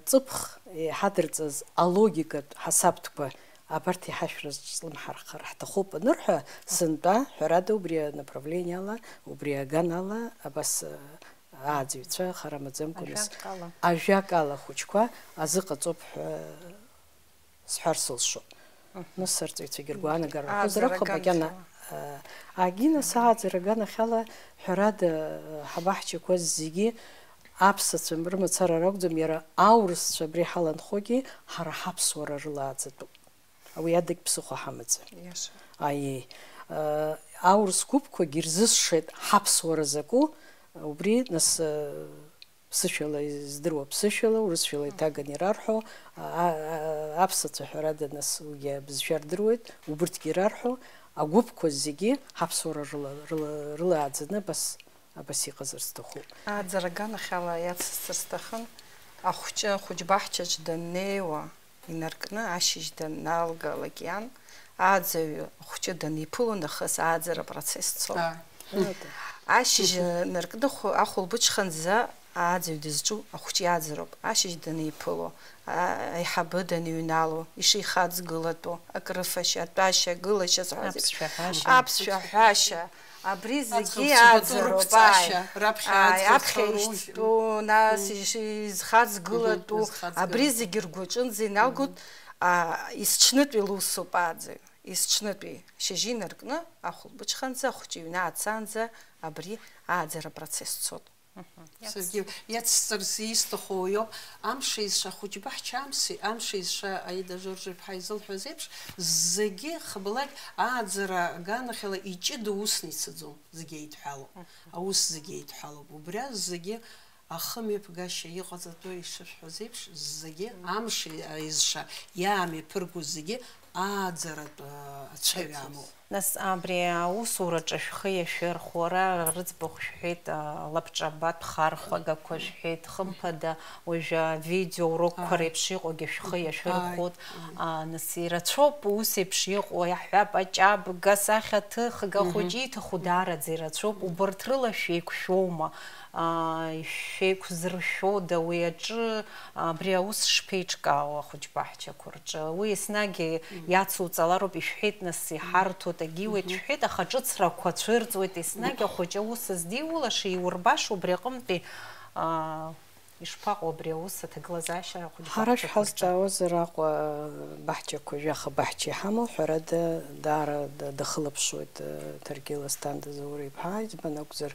ҵыԥх иҳадырҵаз алогикатә ҳасабтәқәа абарҭ иҳашәраҿ злымҳархар ҳҭахуп анырҳәа, сынтәа, ҳәарада, убри анаправлениала, убри аганала, абас, а, ааӡаҩцәа хара амаӡамкәа нас Ажәакала. ажәакала ахәыҷқәа азыҟаҵоуп ҳәа сҳәар сылшоит. Мгм. Нас арҵаҩцәагьы ргәаанагара рҳәозар акәхап, Ааӡара макьана, аганахьала. а, агьи нас ааӡара аганахьала, ҳәарада, ҳабаҳчақәа зегьы аԥсацәа рымацара ракәӡам, иара аурысцәа абри ҳаланхогьы ҳара ҳаԥсуара рылааӡатәуп. Уи адагь ԥсыхәа ҳамаӡам. Иаша. Аиеи. Э, аурыс гәыԥқәагьы ирзысшеит ҳаԥсуара закәу, убри нас, э, ԥсышәала издыруа ԥсышәала, урысшәала иҭаганы ирарҳәо, а, а, аԥсацәа ҳәарада нас уигьы абызшәа рдыруеит, убырҭгьы ирарҳәо, агәыԥқәа зегьы ҳаԥсуара рыла-, рыла-, рылааӡаны абас, абас иҟазар сҭахуп. Ааӡара аганахьала иацысҵар сҭахын, ахәҷы ахәыҷбаҳчаҿ даннеиуа, инаркны ашьыжь данналгалак иан, ааӡаҩ ахәҷы даниԥыло нахыс ааӡара апроцесс цон. Ааи. Ашьыжь наркны хә-, ахәылбыҽханӡа ааӡаҩ дызҿу ахәҷы иааӡароуп. Ашьыжь даниԥыло, а-, аиҳабы даныҩнало, ишихаҵгылатәу, акрыфашьа, атәашьа, агылашьа зҳәаз еиԥш. Аԥсшәа ҳәашьа. Аԥсшәа ҳәашьа. Абри зегьы Аӡӷабцәа ааӡароуп, рықәҵашьа, ааи. Раԥхьа Ааи, аӡӷабцәа аԥхьа роужь. Изтәу, нас Мгм. иш-, изхаҵгылатәу, Мгм, изхаҵгылатәу. Абри зегьы ргәаҿынӡа иналгоит, Мгм. а, есҽнытәи лусоуп ааӡаҩ. Есҽнытәи шьыжьы инаркны, ахәылбыҽханӡа, ахәыҷы иҩны аацаанӡа абри ааӡара апроцесс цот. Мгм. Саргьы иацсҵарц исҭаху уиоуп, амш еизша ахәыҷбаҳча амси, амш еизша Аида Жорж-иԥҳа изылҳәаз еиԥш, зегьы хбылак ааӡара аганахьала иҷыда усны ицаӡом, зегьы еидҳәалоуп, Мгм. аус зегьы еидҳәалоуп, убри азы зегьы ахымҩаԥгашьа иҟаҵатәу ишышәҳәоз еиԥш, зегьы Мгм. амш еизша иаамҩаԥырго зегьы ааӡаратә, а, ацәаҩа амоуп. Нас абри аусураҿы шәхы иашәырхәо, ара рыӡбахә шәҳәеит, а, лабҿабатә хархәагақәа шәҳәеит, хымԥада, уажәы авидео урокқәа Ааи. реиԥш иҟоугьы шәхы Мгм. иашәырхәоит. Ааи, ааи. А, нас ирацәоуп ус еиԥш иҟоу, иаҳҳәап, аҷабга, сахьаҭыхга, Мгм. хәыҷы иҭаху даараӡа ирацәоуп. Убырҭ рыла шәеиқәшәома? А, шәеиқәзыршәода уи аҿы? Абри аус шԥеиҿкаау ахәыҷбаҳчақәа рҿы? Уи еснагь Мм. иацуҵалароуп, ишәҳәеит, нас, Мм. иҳарҭоит, агьиуеит, Мгм. шәҳәеит, аха ҿыцрақәа цәырҵуеит, еснагь ахәыҷы аус здиулаша, иурбаша убри аҟынтәи, аа, ишԥаҟоу абри аус аҭагылазаашьа ахәыҷбаҳчақәа Ҳара рҿы? шәҳазҵаауазар Аҟәа баҳчақәа, жәаха баҳча иҳамоу, ҳәарада, даара д-, дахылаԥшуеит, э, Ҭаркьыл Асҭанда Заур-иԥҳа, избан акәзар,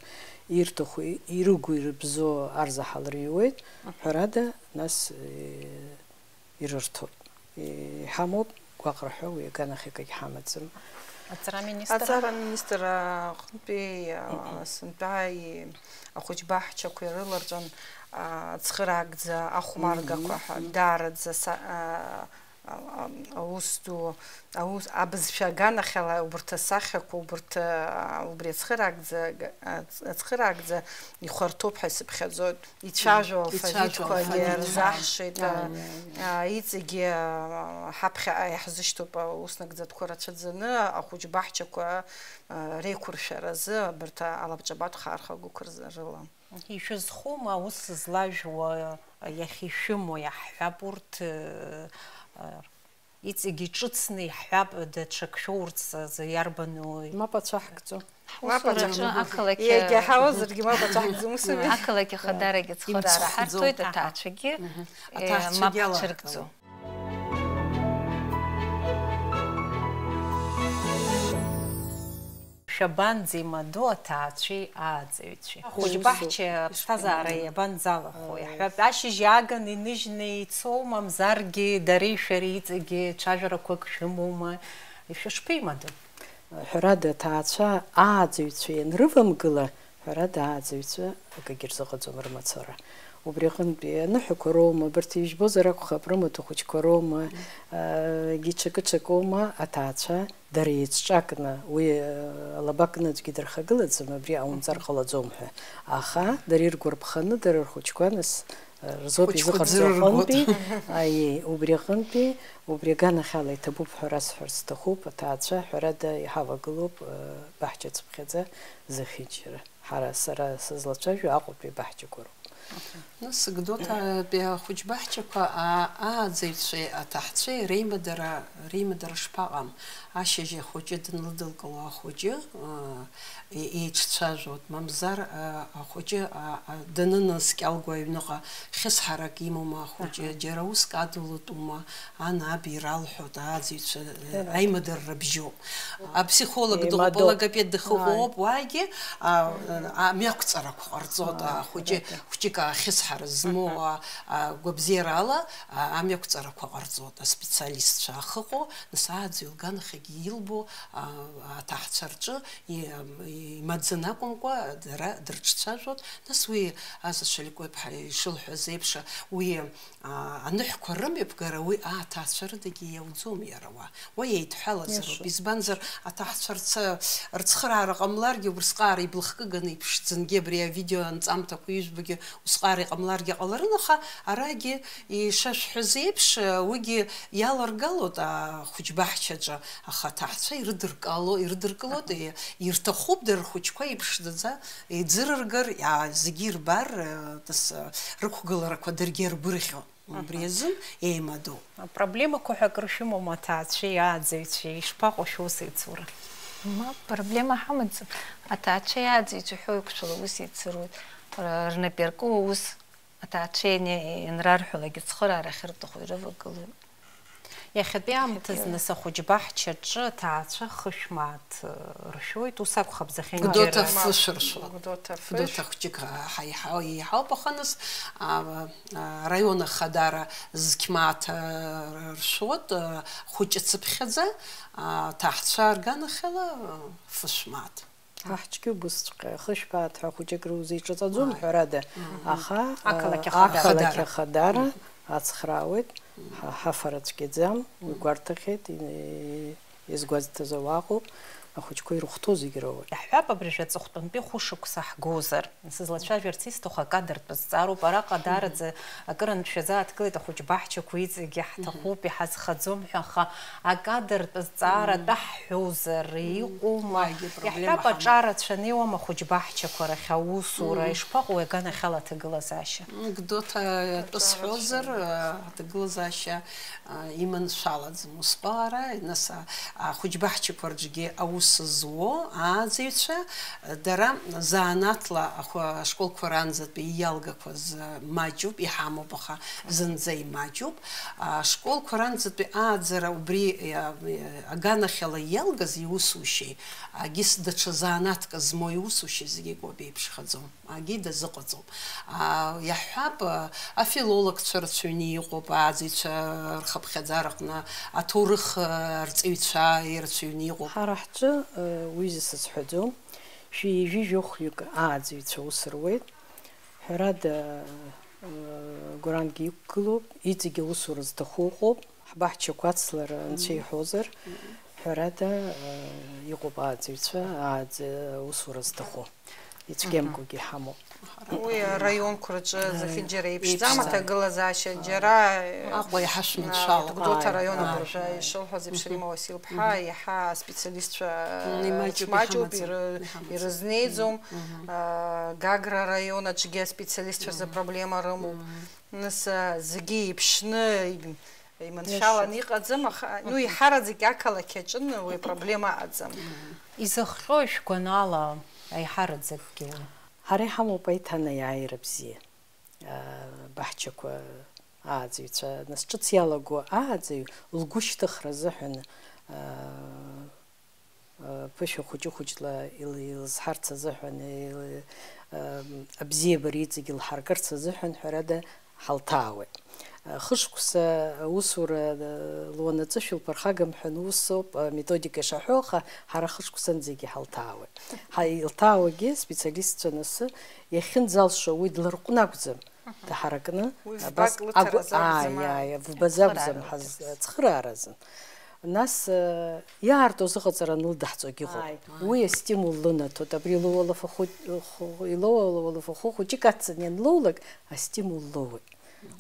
ирҭаху, и-, ирыгу ирыбзоу арзаҳал рыҩуеит, Мгм. ҳәарада, нас, э, ирырҭоит. Иҳамоуп гәаҟра ҳәа уи аганахь акагь ҳамаӡам. Аҵара аминистр? Аҵара аминистр аҟынтәи, а, сынтәа и-, ахәыҷбаҳчақәа ирыларҵәан, а, ацхыраагӡа ахәмаргақәа Мгм. ҳәа, даараӡа са-, а, аус ду, аус, абызшәа аганахьала убарҭ асахьақәа, убарҭ, а, убри ацхыраагӡа, ацхыраагӡа ихәарҭоуп ҳәа исыԥхьаӡоит. Ицәажәо алфавитқәагьы рзаҳшеит, а, а, иҵегьы, а, ҳаԥхьаҟа иаҳзышьҭоуп аус нагӡатәқәа рацәаӡаны, ахәыҷ баҳчақәа, а, реиқәыршәаразы абарҭ алабҿабатә хаархагақәа рзы, рыла. Ишәызхоума аус злажәуа, иахьышәымоу иаҳҳәап, урҭ, э, э, иҵегь иҿыцны иҳҳәап, даҽак шәоурц азы иарбану? Мап ацәаҳкӡом. Ҳусураҿы ақалақь, иагьа ҳауазаргьы мап ацәаҳкӡом, ус ами? Ақалақь ахадарагьы ацхыраара ҳарҭоит, аҭаацәагьы, э, мап ҳцәыргӡом. Шәабанӡеимадоу аҭаацәеи ааӡаҩцәеи? Ахәыҷ баҳча аԥсҭазаара иабанӡалахо? Иаҳҳәап, ашьыжь иааганы иныжьны ицоу, мамзаргьы дареи шәареи иҵегьы цәажәарақәак шәымоума? Шәышԥеимадоу? Ҳәарада, аҭаацәа ааӡаҩцәа ианрывамгыла, ҳәарада, ааӡаҩцәа акгьы рзыҟаҵом рымацара. Убри аҟынтәи аныҳәақәа роума, абарҭ ижәбозар акәхап, рымаҭәа хәыҷқәа роума, егьи ҽакы-ҽакоума, аҭаацәа дара еицҿакны, уи, алаба кны аӡәгьы дырхагылаӡам, абри ҟаумҵар ҟалаӡом ҳәа. Аха дара иргәарԥханы, дара рхәыҷқәа нас, рзоуп изыҟарҵо аҟынтәи, аиеи, убри аҟынтәи, убри аганахьала иҭабуп ҳәа расҳәар сҭахуп, аҭаацәа, ҳәарада, иҳавагылоуп, баҳча цыԥхьаӡа зыхьыџьара. Ҳара, сара сызлацәажәо Аҟәатәи баҳчақәа роуп. Нас Гәдоуҭатәи ахәыҷ баҳчақәа, аа, ааӡаҩцәеи аҭаҳцәеи реимадара, реимадара шԥаҟам? Ашьыжь ахәыҷы данлыдылкыло ахәыҷы, аа, е-, еиҿцәажәоит, мамзар, аа, ахәыҷы, аа, аа, данынаскьалго аҩныҟа хьысҳарак имоума ахәыҷы, џьара уск адулатәума, ан аб иралҳәоит, ааӡаҩцәа, э, аимадара рыбжьоуп. Апсихолог дыҟоуп, алогопед дыҟоуп, уаагьы, а, амҩақәҵарақәа ҟарҵоит, ахәыҷы, хәыҷык ахьысҳара змоу, а, а, гәабзиарала, а, амҩақәҵарақәа ҟарҵоит, аспециалистцәа ахьыҟоу, нас ааӡаҩ лганахьагьы илбо, а, аҭаҳцәа рҿы и-, имаӡаны акәымкәа, дара дрыҿцәажәоит, нас уи Аза Шаликәа-иԥҳа ишылҳәаз еиԥш, уи, аа, аныҳәқәа рымҩаԥгара уи аҭаацәа рыдагьы иауӡом иара уа. Уа еидҳәалазароуп. Избанзар, аҭаацәа рцхыраара ҟамларгьы, убрысҟаара иблахкыганы иԥшӡангьы абри авидео анҵамҭақәа ижәбогьы усҟаара иҟамларгьы ҟаларын, аха арагьы, ишашәҳәаз еиԥш, уигьы иаларгалоит ахәыҷбаҳчаҿы, аха аҭаацәа ирыдыркало, ирыдыркылоит, ирҭахуп дара рхәыҷқәа иԥшӡаӡа еиӡырыргар, зегьы ирбар, нас, рықәгыларақәа даргьы иргәырӷьо. Убри азын еимадоуп. Апроблемақәа ҳәа акыр шәымоума, аҭаацәеи ааӡаҩцәеи? Ишԥаҟоу шәусеицура? Мап, проблема ҳамаӡам. Аҭаацәеи ааӡаҩцәеи ҳәа уеиқәшәала аус еицыруеит. Р-, рнапы иарку аус аҭаацәеи ани-, ианрарҳәалак ацхыраара ахьырҭаху ирывагылоуп. Иахьатәи аамҭазы нас ахәыҷбаҳчаҿы аҭаацәа хышә мааҭ, э, ршәоит, ус акәхап, зехьынџьара. Гәдоуҭа фышә ршәоит. Гәдоуҭа фышә. Гәдоуҭа хәҷык ҳа-, иҳау-, иҳауп, аха нас, а, а, араион ахадара зқь мааҭ, а, ршәоит, а, хәыҷы цыԥхьаӡа, а, аҭаацәа рганахьала, а, фышә мааҭ. Ҳа ҳҿгьы убысҵәҟьа, хышә мааҭ ҳәа хәыҷык рузеиҿаҵаӡом, ҳәарада, аха, ақалақь ахадара ацхраауеит, ҳа-, ҳафара цәгьаӡам, уи гәарҭахьеит, и-, изгәазҭаз ауаа ыҟоуп, ахәыҷқәа ирыхәҭоу зегь роуеит. Иаҳҳәап, абыржәы аҵыхәтәантәи хәышықәса ҳгозар, сызлацәажәарц исҭаху акадртә азҵаароуп, араҟа даараӡа акырынтә шәазааҭгылеит ахәыҷбаҳчақәа иҵегь иаҳҭахуп, иҳазхаӡом ҳәа, аха акадртә азҵаара атәы ҳҳәозар, иҟоума? Иаҳҳәап, аҿарацәа неиуам ахәыҷбаҳчақәа рахь аусура, ишԥаҟоу аганахьала аҭагылазаашьа? Гәдоуҭа атәы сҳәозар, аҭагылазаашьа, а, иманшәалаӡам усҟара, нас, а, ахәыҷбаҳчақәа рҿгьы аус зуо ааӡаҩцәа, дара занааҭла ахәы-, ашколқәа ранӡатәи иалгақәаз, а, маҷуп, иҳамоуп, аха зынӡа имаҷуп. Ашколқәа ранӡатәи ааӡара убри, а, аганахьала иалгаз иусушьеи, агьыс даҽа занааҭк змоу иусушьеи зегьы акоуп, еиԥшхаӡом. Агьи дазыҟаҵом. А, иаҳҳәап, а, афилологцәа рацәаҩны иҟоуп, ааӡаҩцәа рхыԥхьаӡараҟны, аҭоурых, а, арҵаҩцәа ирацәаҩны иҟоуп. Ҳара ҳҿы, а, уҩыза сызҳәаӡом, шәи ҩажәи жәохәҩык ааӡаҩцәа аус руеит. Ҳәарада, а, гәырангьы иқәгылоуп, иҵегьы аусура зҭаху ыҟоуп. Ҳбаҳчақәа ацлар анцәа иҳәозар, ҳәарада, э, иҟоуп ааӡаҩцәа, ааӡа усура зҭаху. Ицәгьамкәагьы ҳамоуп. Уи араионқәа рҿы зегьынџьара еиԥшӡам, еиԥшӡам. Аҭагылазаашьа џьара, Аҟәа иаҳа шәманшәалоуп. Гәдоуҭа араион Ааи, абыржәы ааи. Ишылҳәаз еиԥш, Римма Васил-ԥҳа иаҳа аспециалистцәа Имаҷуп, маҷуп, иҳамаӡам. Иры-, Иҳамаӡам. Ирызнеиӡом. А, Гагра араион аҿгьы аспециалистцәа рзы проблема рымоуп. Нас, а, зегьы еиԥшны, иманшәаланы иҟаӡам, аха, ну, иҳараӡак ақалақь аҿы уи апроблема аӡам. Изыхҟьои шәгәанала аиҳараӡакгьы уи? Ҳара иҳамоуп аиҭанеиааира бзиа. Абаҳчақәа ааӡаҩцәа, нас ҿыц иалаго ааӡаҩ лгәышьҭыхра азыҳәан, ԥышәа хәыҷы-хәыҷла ил-, илызҳарц азыҳәан, ил-, абзиабара иҵегь илҳаркырц азыҳәан, ҳәарада, ҳалҭаауеит. Хышықәса аусура луанаҵы шәылԥырхагам ҳәа ус ауп аметодика ишаҳәо, аха ҳара хышықәсанӡагьы ҳалҭаауеит. Ҳа-, илҭаауагьы специалистцәа анасы, иахьынӡалшо уи дларҟәны акәӡам, даҳаракны, Уи абас вбак лыҭаразы агәы-, акәӡам, ааи, ааи. Ааи, вбазы акәӡам Ацхырааразы. Ҳаз-, ацхырааразын. Нас, э, иаарту азыҟаҵара анылдаҳҵогьы ыҟоуп. Ааи. Уи астимул лынаҭоит. Абри лоуа лафахәы-, хәы-, илоуа лафахәы хәыҷык аццан ианлоулак, астимул лоуеит.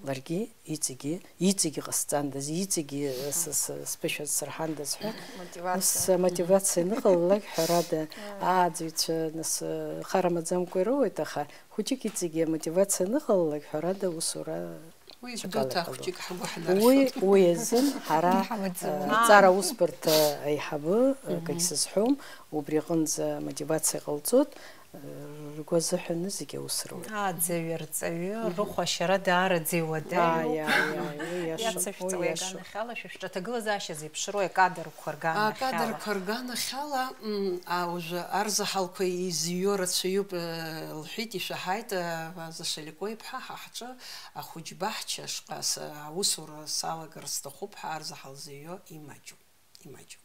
Ларгьы иҵегьы, иҵегьы ҟасҵандаз, иҵегьы, э, с-, с-, сԥышәа сырҳандаз ҳәа. Мотивациа. Нас, э, мотивациа аныҟалалак, ҳәарада, ааӡаҩцәа, нас, э, хара маӡамкәа ироуеит, аха хәыҷык иҵегьы амотивациа аныҟалалак, ҳәарада, усура Уи Ҽакала Гәдоуҭа иҟалоит. Хәыҷык ҳгәы Уи, ҳнаршәоит. Уи азын ҳара, Иҳамаӡам. э, Аҳ. Аҵара усбарҭа аиҳабы, э, Мгм. Акагь сызҳәом, убри аҟынӡа амотивациа ҟалҵоит, э, ргәы азыҳәаны зегьы аус руеит. Ааӡаҩ арҵаҩы Мгм. Рыхәашьара даараӡа иуадаҩуп. Ааи, ааи, ааи, уи иашоуп, уи Иацышәҵауеи иашоуп. Аганахьала шәышәҿы аҭагылазаашьа зеиԥшроу акадрқәа рганахьала? Акадрқәа рганахьала, м, а, уажәы арзаҳалқәа изҩо рацәаҩуп, э, лҳәеит, ишәаҳаит, э, Ваза Шалико-иԥҳа, ҳа ҳҿы Ахәыҷбаҳча шҟа с-, аусура салагар сҭахуп ҳәа арзаҳал зыҩуа имаҷуп, имаҷуп.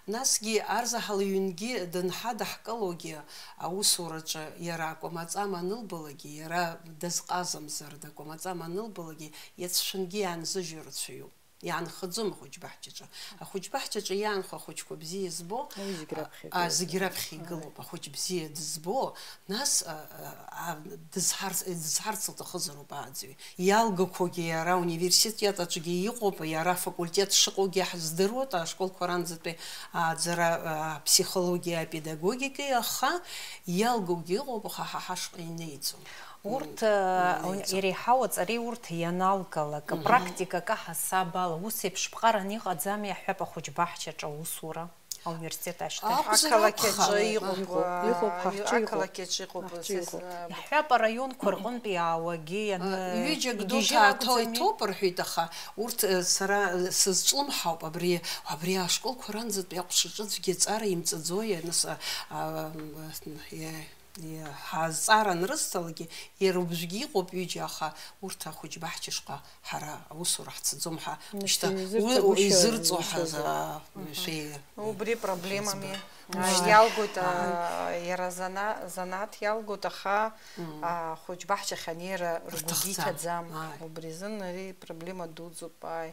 Насгьы арзаҳал ҩнгьы дынҳадаҳкылогьы аусураҿы иара акәамаҵама анылбалакгьы, иара дазҟазамзар, дакәамаҵама анылбалакгьы, иацәшәынгьы иаанзыжьу рацәаҩуп. Иаанхаӡом ахәыҷбаҳчаҿы. Ахәыҷбаҳчаҿы иаанхо ахәыҷқәа бзиа збо, Уи зегь раԥхьа а, игылоуп. Зегь раԥхьа игылоуп. Ахәыҷ бзиа дызбо, нас, а, а, а, дызҳарц-, дызҳарц лҭахызароуп ааӡаҩ. Иалгақәогьы иара ауниверситет аҿгьы иҟоуп, иара афакультет шыҟоугьы ҳаздыруеит, ашколқәа ранӡатәи ааӡара, а, аԥсихологиа, апедагогикеи, аха иалгогьы ыҟоуп, аха ҳа ҳашҟа инеиӡом. Урҭ, М, э, иреиҳау аҵареи урҭ ианалгалак, Мгм. Практикак аҳасаб ала, ус еиԥш ԥҟаран иҟаӡами, иаҳҳәап, ахәыҷбаҳчаҿы аусура, ауниверситет ашьҭахь? Акәзар Ақалақь аҿы акәхап. Иҟоуп, Иҟоуп, э, ҳаԥхьа иҟоуп. Ақалақь аҿы иҟоуп, Ҳаԥхьа сес-, иҟоуп. Э, Иаҳҳәап, араионқәа рҟынтә иаауагьы, ианы, Ҩыџьа игьежьыр Гәдоуҭа аҭо акәӡами? Иҭоуп рҳәеит, аха урҭ, э, сара, э, сызҿлымҳауп, абри, абри ашколқәа ранӡатәи аҟәша ҿыцәгьа ҵара имҵаӡои, аныс, а, а, м, э, Иа-, иа-, ҳазҵаара анрысҭалакгьы, иара убжьгьы иҟоуп ҩыџьа, аха урҭ ахәыҷбаҳча шҟа ҳара аусура ҳцаӡом ҳәа, Нас шьҭа уи изырҵо уи, уи гәышьа изырҵо ҳаза-, ицозар? Мгм. Шәи-, Убри проблемами. Шәызба. Мгм. Иалгоит, а, Мгм. Иара зана-, занааҭ иалгоит, аха, Мгм. А, ахәыҷбаҳчахь анеира ргәгьы Рҭахӡам. Иҭаӡам. Ааи. Убри азын ари проблема дуӡӡоуп, ааи.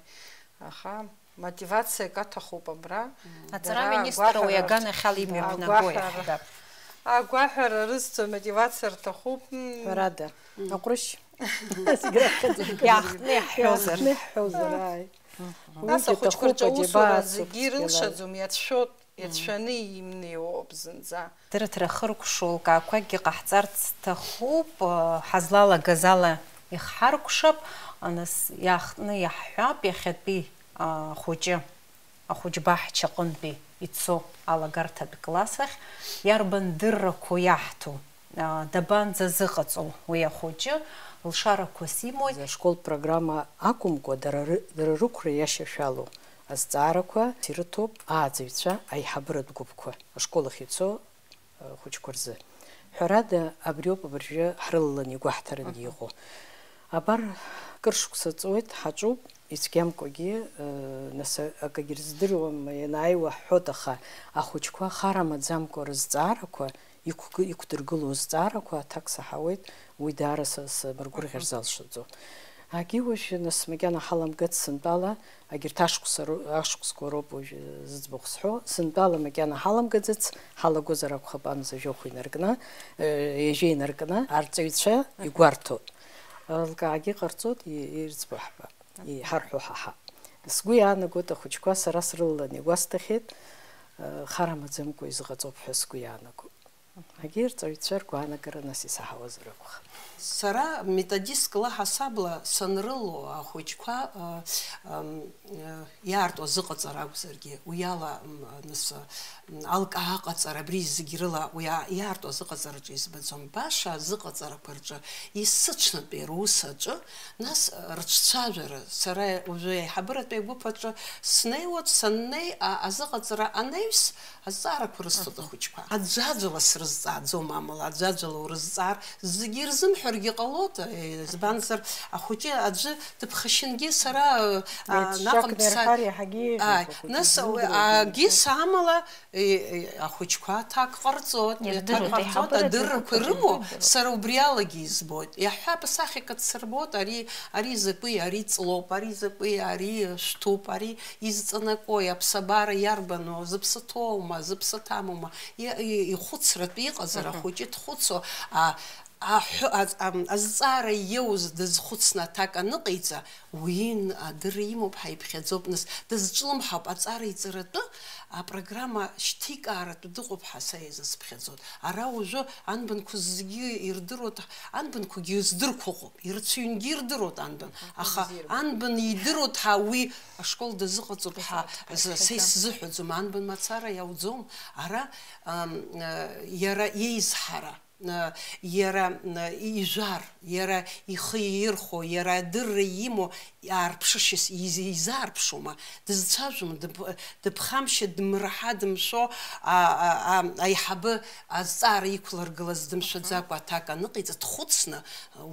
Аха мотивациак аҭахуп абра. Аҵара Дара аминистр агәаҳәара уи аганахьала имҩаԥнагои агәаҳәара, ҳҳәап. Агәаҳәара рызҭо мотивациа рҭахуп. М. Ҳәарада, Мм. Аҟәрышь. Иаахтны иаҳҳәозар. Иаахтны иаҳҳәозар, ааи. Нас Уигьы ахәыҷқәа аҭахуп, рҿы аусура аџьабаа зегьы ацуп, ирылшаӡом, иацәшәоит, Мм. Иацәшәаны имнеиуоуп зынӡа. Дырыҭ рахы ркәшо лкаақәакгьы ҟаҳҵарц сҭахуп, э, ҳазлалагаз ала ихҳаркәшап, аныс иаахтны иаҳҳәап, иахьатәи ахәыҷы, ахәыҷбаҳча аҟынтәи ицо алагарҭатә класс ахь, иарбан дыррақәоу иаҳҭо, дабанӡазыҟаҵоу уи ахәыҷы, лшарақәа симои? Ашкол программа акәымкәа, дара ры-, дара рықәра иашьашәалоу азҵаарақәа ирыҭоуп ааӡаҩцәа аиҳабыратә гәыԥқәа, ашкол ахь ицо ахәыҷқәа рзы. Ҳәарада, абриоуп абыржәы ҳрылаланы игәаҳҭараны Мгм. Иҟоу. Абар, кыр шықәса ҵуеит, ҳаҿуп, ицәгьамкәагьы, э, нас, акагьы рыздыруам, ианааиуа ҳҳәоит, аха ахәыҷқәа хара маӡамкәа рызҵаарақәа, иқәгы-, иқәдыргылоу азҵаарақәа аҭак саҳауеит, уи даара са-, самыргәырӷьар Мгм. Залшаӡом. Агьи уажә нас макьана ҳаламгац сынтәала, агьырҭ ашықәса ру-, ашықәсқәа роуп уажә зыӡбахә сҳәо, сынтәала макьана ҳаламгаӡац, ҳалагозар акәхап амза жәохә инаркны, э, ҩажәа инаркны, арҵаҩцәа игәарҭоит. Лкаагьы ҟарҵоит, и-, ирӡбо ҳҳәа, иҳарҳәо ҳаҳа. Сгәы иаанагоит ахәыҷқәа сара срылаланы игәасҭахьеит, э, хар амаӡамкәа изыҟаҵоуп ҳәа сгәы иаанагоит. Егьи рҵаҩцәа ргәаанагара нас исаҳауазар акәхап. Сара методистк лаҳасабала санрыло ахәыҷқәа, ы, ым, ы, иаарту азыҟаҵара акәзаргьы, уи ала, м, нас, м, алкаа аҟаҵара, абри зегь рыла уи а-, иаарту азыҟаҵараҿы избаӡом. Баша азыҟаҵарақәа рҿы, есыҽнатәи рус аҿы, нас, ы, рыҿцәажәара, сара уажәы аиҳабыратәи агәыԥ аҿы снеиуеит, саннеи, а, азыҟаҵара анаҩс, азҵаарақәа рысҭоит ахәыҷқәа. Аӡәаӡәала срызҵааӡом, амала, аӡәаӡәала урызҵаар, зегьы ирзымҳәаргьы ҟалоит, э, избанзар, ахәыҷы аӡәы дыԥхашьангьы сара, э, а, наҟ дса-, ааи, нас, э, агьыс амала, э, э, ахәыҷқәа аҭак ҟарҵоит, ирдыруеит, аҭак ҟарҵоит, аиҳабыратә адыррақәа агәыԥ ирымоу, аҿы сара убри алагьы избоит. Иаҳҳәап, асахьақәа дсырбоит, ари, ари закәи, ари ҵлоуп, ари закәи, ари шәҭуп, ари изҵанакуеи, аԥсабара иарбану, зыԥсы ҭоума, зыԥсы ҭамоума, и-, и-, ихәыцратә иҟазар, ахәыҷы дхәыцуа, а, аҳәы-, а-, ам, азҵаара иоуз дазхәыцны аҭак аныҟаиҵа, уи н-, адырра имоуп, ҳаиԥхьаӡоуп, нас, дазҿлымҳауп, аҵара иҵаратәы апрограмма шьҭикааратәы дыҟоуп ҳәа са иазысԥхьаӡоит. Ара уажәы анбанқәа зегьы ирдыруа, анбанқәагьы здырқәа ыҟоуп. Ирацәаҩнгьы ирдыруеит анбан, аха анбан идыруеит ҳәа уи ашкол дазыҟаҵоуп ҳәа са исзыҳәаӡом, анбан мацара иауӡом. Ара, ам, а, иара иеизҳара, а, иара, а, ижәар, иара ихы иирхәо, иара адырра имоу аарԥшышьас из-, изаарԥшума? Дызцәажәома? Дыԥ-, дыԥхамшьа, дмырҳа, дымшәо, а, а, а, аиҳабы азҵаара иқәлыргылаз дымшәаӡакәа аҭак аныҟаиҵа, дхәыцны,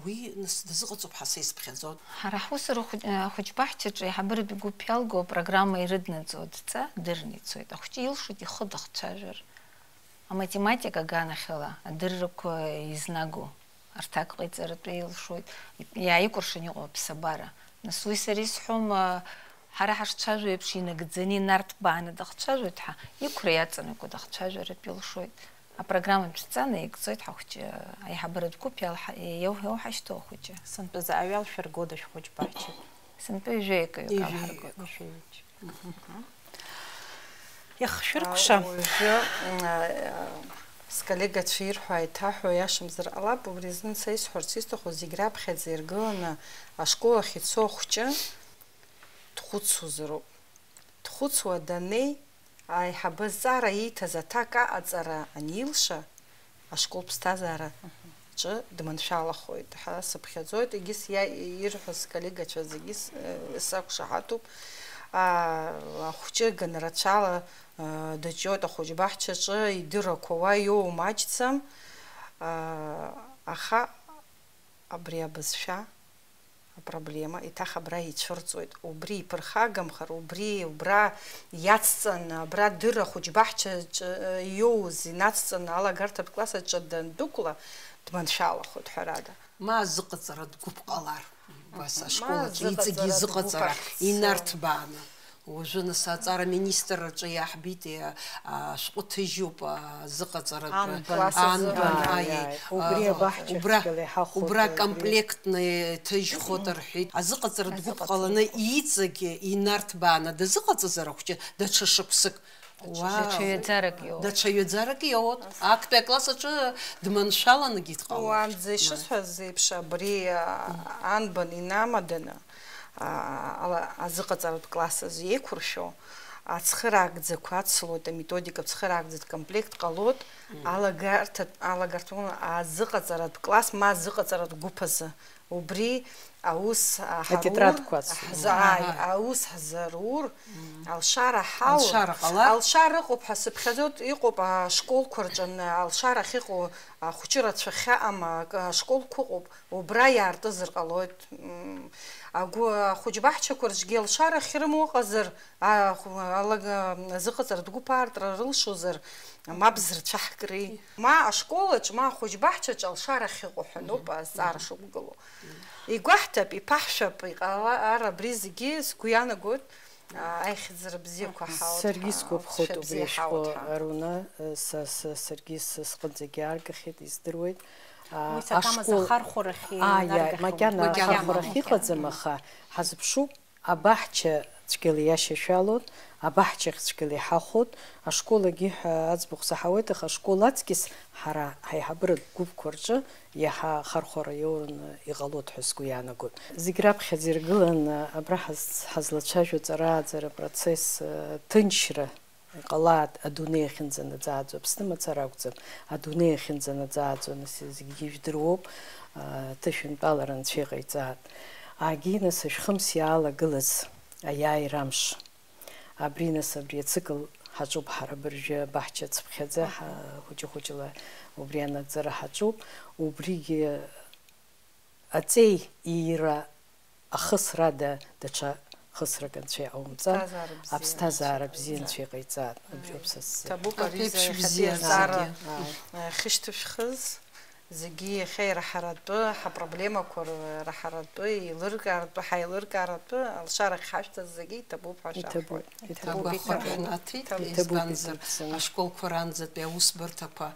уи, нас, дазыҟаҵоуп ҳәа са исԥхьаӡоит. Ҳара ҳусура хәыҷ-, ахәыҷбаҳчаҿы аиҳабыратәи гәыԥ иалгоу апрограмма ирыднаҵо адҵа дырны ицоит. Ахәыҷы илшоит ихы дахцәажәар. Аматематика аганахьала адыррақәа изнагоу. Арҭак ҟаиҵаратәы илшоит, иааикәыршан иҟоу аԥсабара. Нас уи сара исҳәом, а, ҳара ҳашцәажәо еиԥш инагӡаны инарҭбааны дахцәажәоит ҳәа, иқәра иаҵанакуа дахцәажәаратә илшоит. Апрограмматә ҵа наигӡоит ҳахәҷы, аиҳабыратә гәыԥ иалҳа-, иауҳәо ҳашьҭоу ахәыҷы. Сынтәа заҟаҩы алшәыргода шәхәыҷ баҳча? Сынтәа ҩажәаҩык аҩык алҳаргоит. Ҩажәаҩык. Иахшәыркәша. А, уажәы, м, а, сколлегацәа ирҳәо аиҭаҳәо иашамзар ҟалап, убри азын са исҳәарц исҭаху зегь раԥхьаӡа иргыланы ашкол ахь ицо ахәҷы дхәыцуазароуп. Дхәыцуа даннеи, аиҳабы зҵаара ииҭаз аҭак аҟаҵара анилша, ашкол ԥсҭазаара ҿы дманшәалахоит ҳәа сыԥхьаӡоит, егьыс иа-, ирҳәо сколлегацәа зегьы с-, э, сақәшаҳаҭуп. Аа, ахәҷы ганрацәала, э, дыҷҷоит ахәыҷбаҳчаҿы, идыррақәа уа иоуа маҷӡам. Аа, аха абри абызшәа апроблема еиҭах абра ицәырҵуеит. Убри иԥырхагамхар, убри, убра иацҵаны, абра дырра хәыҷбаҳчаҿы, э, иоуз инацҵаны алагарҭатә класс аҿы дандәықәла, дманшәалахоит, ҳәарада. Ма азыҟаҵаратә гәыԥ ҟалар, убас, ма ашкол аҿы иҵегьы азыҟаҵаратә изыҟаҵара гәыԥ ахьӡ инарҭбааны. Уажәы, нас, аҵара министр аҿы иаҳбеит, а, ашәҟәы ҭыжьуп, а, азыҟаҵаратә анбан, анбан, ааи, ааи, ааи, ааи, убри а, абаҳчахьчала убра, иҳахәоит, убра убри комплектны ҭыжьхоит рҳәеит. Азыҟаҵаратә гәыԥ ҟаланы иҵегь инарҭбааны дазыҟаҵазар ахәҷы даҽа шықәсык. Уа, даҽа ҩаӡарак иоуеит. Даҽа ҩаӡарак иоуеит. Актәи акласс аҿы дманшәаланагьы дҟалоит. Уаанӡа ишысҳәаз еиԥш, абри, а, анбан инамаданы, а, ала-, азыҟаҵаратә класс азы еиқәыршәо, ацхыраагӡақәа ацлоит, аметодика ацхыраагӡатә комплект ҟалоит, алагарҭатә, алагарҭатә азыҟаҵаратә класс, ма азыҟаҵаратә гәыԥ азы. Убри аус, а, ҳарур, атетрадқәа ацлоит. Ҳза-, ааи, аус ҳзарур, алшара ҳаур. Алшара ҟалар? Алшара ыҟоуп ҳәа сыԥхьаӡоит, иҟоуп ашколқәа рҿы, ан-, алшара ахьыҟоу ахәҷы рацәа ахьаҟам, а, к-, ашколқәа ыҟоуп, убра иаартызар ҟалоит. М, агәы, ахәыҷбаҳчақәа рҿгьы алшара ахьрымоу ыҟазар, а, ху-, алага-, азыҟаҵаратә гәыԥ аартра рылшозар, Мап зырцәаҳкри. Ма ашколаҿ, ма ахәыҷбаҳчаҿ алшара ахьыҟоу ҳәа ноуп азҵаара шықәгылоу. Игәаҳҭап, иԥаҳшәап, иҟалар абри зегьы сгәы иаанагоит, аа, аихьӡара бзиақәа ҳауҭ Саргьы ҳәа, сгәаԥхоит алҵшәа убри бзиа ашкол ҳауҭ ҳәа. Аруна, э, са, са, саргьы са сҟынӡагьы иааргахьеит, издыруеит. Аа, Уи саҭамыз ашкол ахархәарахь Ааи, ааи, инаргахьоу. Макьана Макьана. Ахархәарахь Макьана. Иҟаӡам, аха ҳазыԥшуп, абаҳча цәгьала иашьашәалоуп, абаҳчахь цәгьала иҳахәоит, ашколагьы ҳәа аӡбахә саҳауеит, аха ашкол аҵкьыс ҳара ҳаиҳабыратә гәыԥқәа рҿы иаҳа ахархәара иоураны иҟалоит ҳәа сгәы иаанагоит. Зегь раԥхьаӡа иргыланы абра ҳаз-, ҳазлацәажәо аҵара-ааӡара процесс, э, ҭынчра Иҟалааит, адунеи ахьынӡанаӡааӡо, Аԥсны мацара акәӡам, адунеи ахьынӡанаӡааӡо, нас зегьы ижәдыруоуп, аа, ҭышәынтәалара анцәа иҟаиҵааит. Аагьы, нас, ашәхымс иаалагылаз аиааира амш. Абри, нас, абри ацикл ҳаҿуп ҳара абыржәы абаҳча цыԥхьаӡа, ҳа-, хәыҷы-хәыҷла убри анагӡара ҳаҿуп. Убригьы Аҵеи иира ахысрада даҽа хысрак анцәа иҟаумҵан, Аԥсҭазаара бзиа аԥсҭазаара анцәа бзиа иҟаиҵан. Анцәа иҟаиҵан, абри ауп са сзы. Аҭеиԥш Иахьатәи бзиа азҵаара, зегьы. Ааи. Э, хьышьҭышәхыз, зегьы иахьа ираҳаратәы, ҳапроблемақәа р-, раҳаратәы, еилыркааратәы, ҳаилыркааратәы, алшарахь ҳашәҭаз зегьы иҭабуп ҳәа Иҭабуп. шәаҳҳәоит. Иҭабуп, Агәахәарҭа иҭабуп. Ҳнаҭеит, Иҭабуп, избанзар, иҭабуп. Ашколқәа ранӡатәи аусбарҭақәа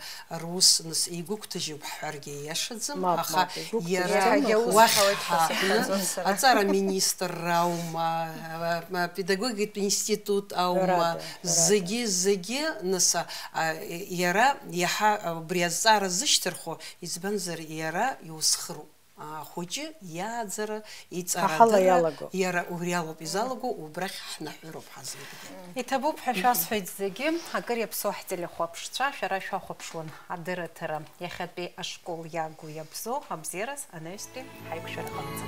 рус, нас, еигәыгәҭажьуп ҳҳәаргьы ииашаӡам, Мап, аха мап, еигәыгәҭажьуп. иара Иаҳагьы аус уахь ҳауеит ҳәа ҳаҳҭны, сыҟаӡам сара. Аҵара министрра аума, а, а, педагогикатә институт аума, Ҳәарада, ҳәарада. Зегьы, зегьы, нас, а, а, иара иаҳа, а, убри азҵаара зышьҭырхуа, избанзар, иара иусхыруп. Ахәыҷы иааӡара, Ҳа ҳала иҵарадырра, иалаго. Иара убри алоуп изалаго, убрахь ҳнаҳәыроуп ҳазлагьы. Иҭабуп ҳәа шәасҳәоит зегьы, акыр иаԥсоу ҳтелехәаԥшцәа, шәара шәахәаԥшуан адырраҭара иахьатәи ашкол иагу иабзоу абзиараз анаҩстәи ҳаиқәшәараҟынӡа.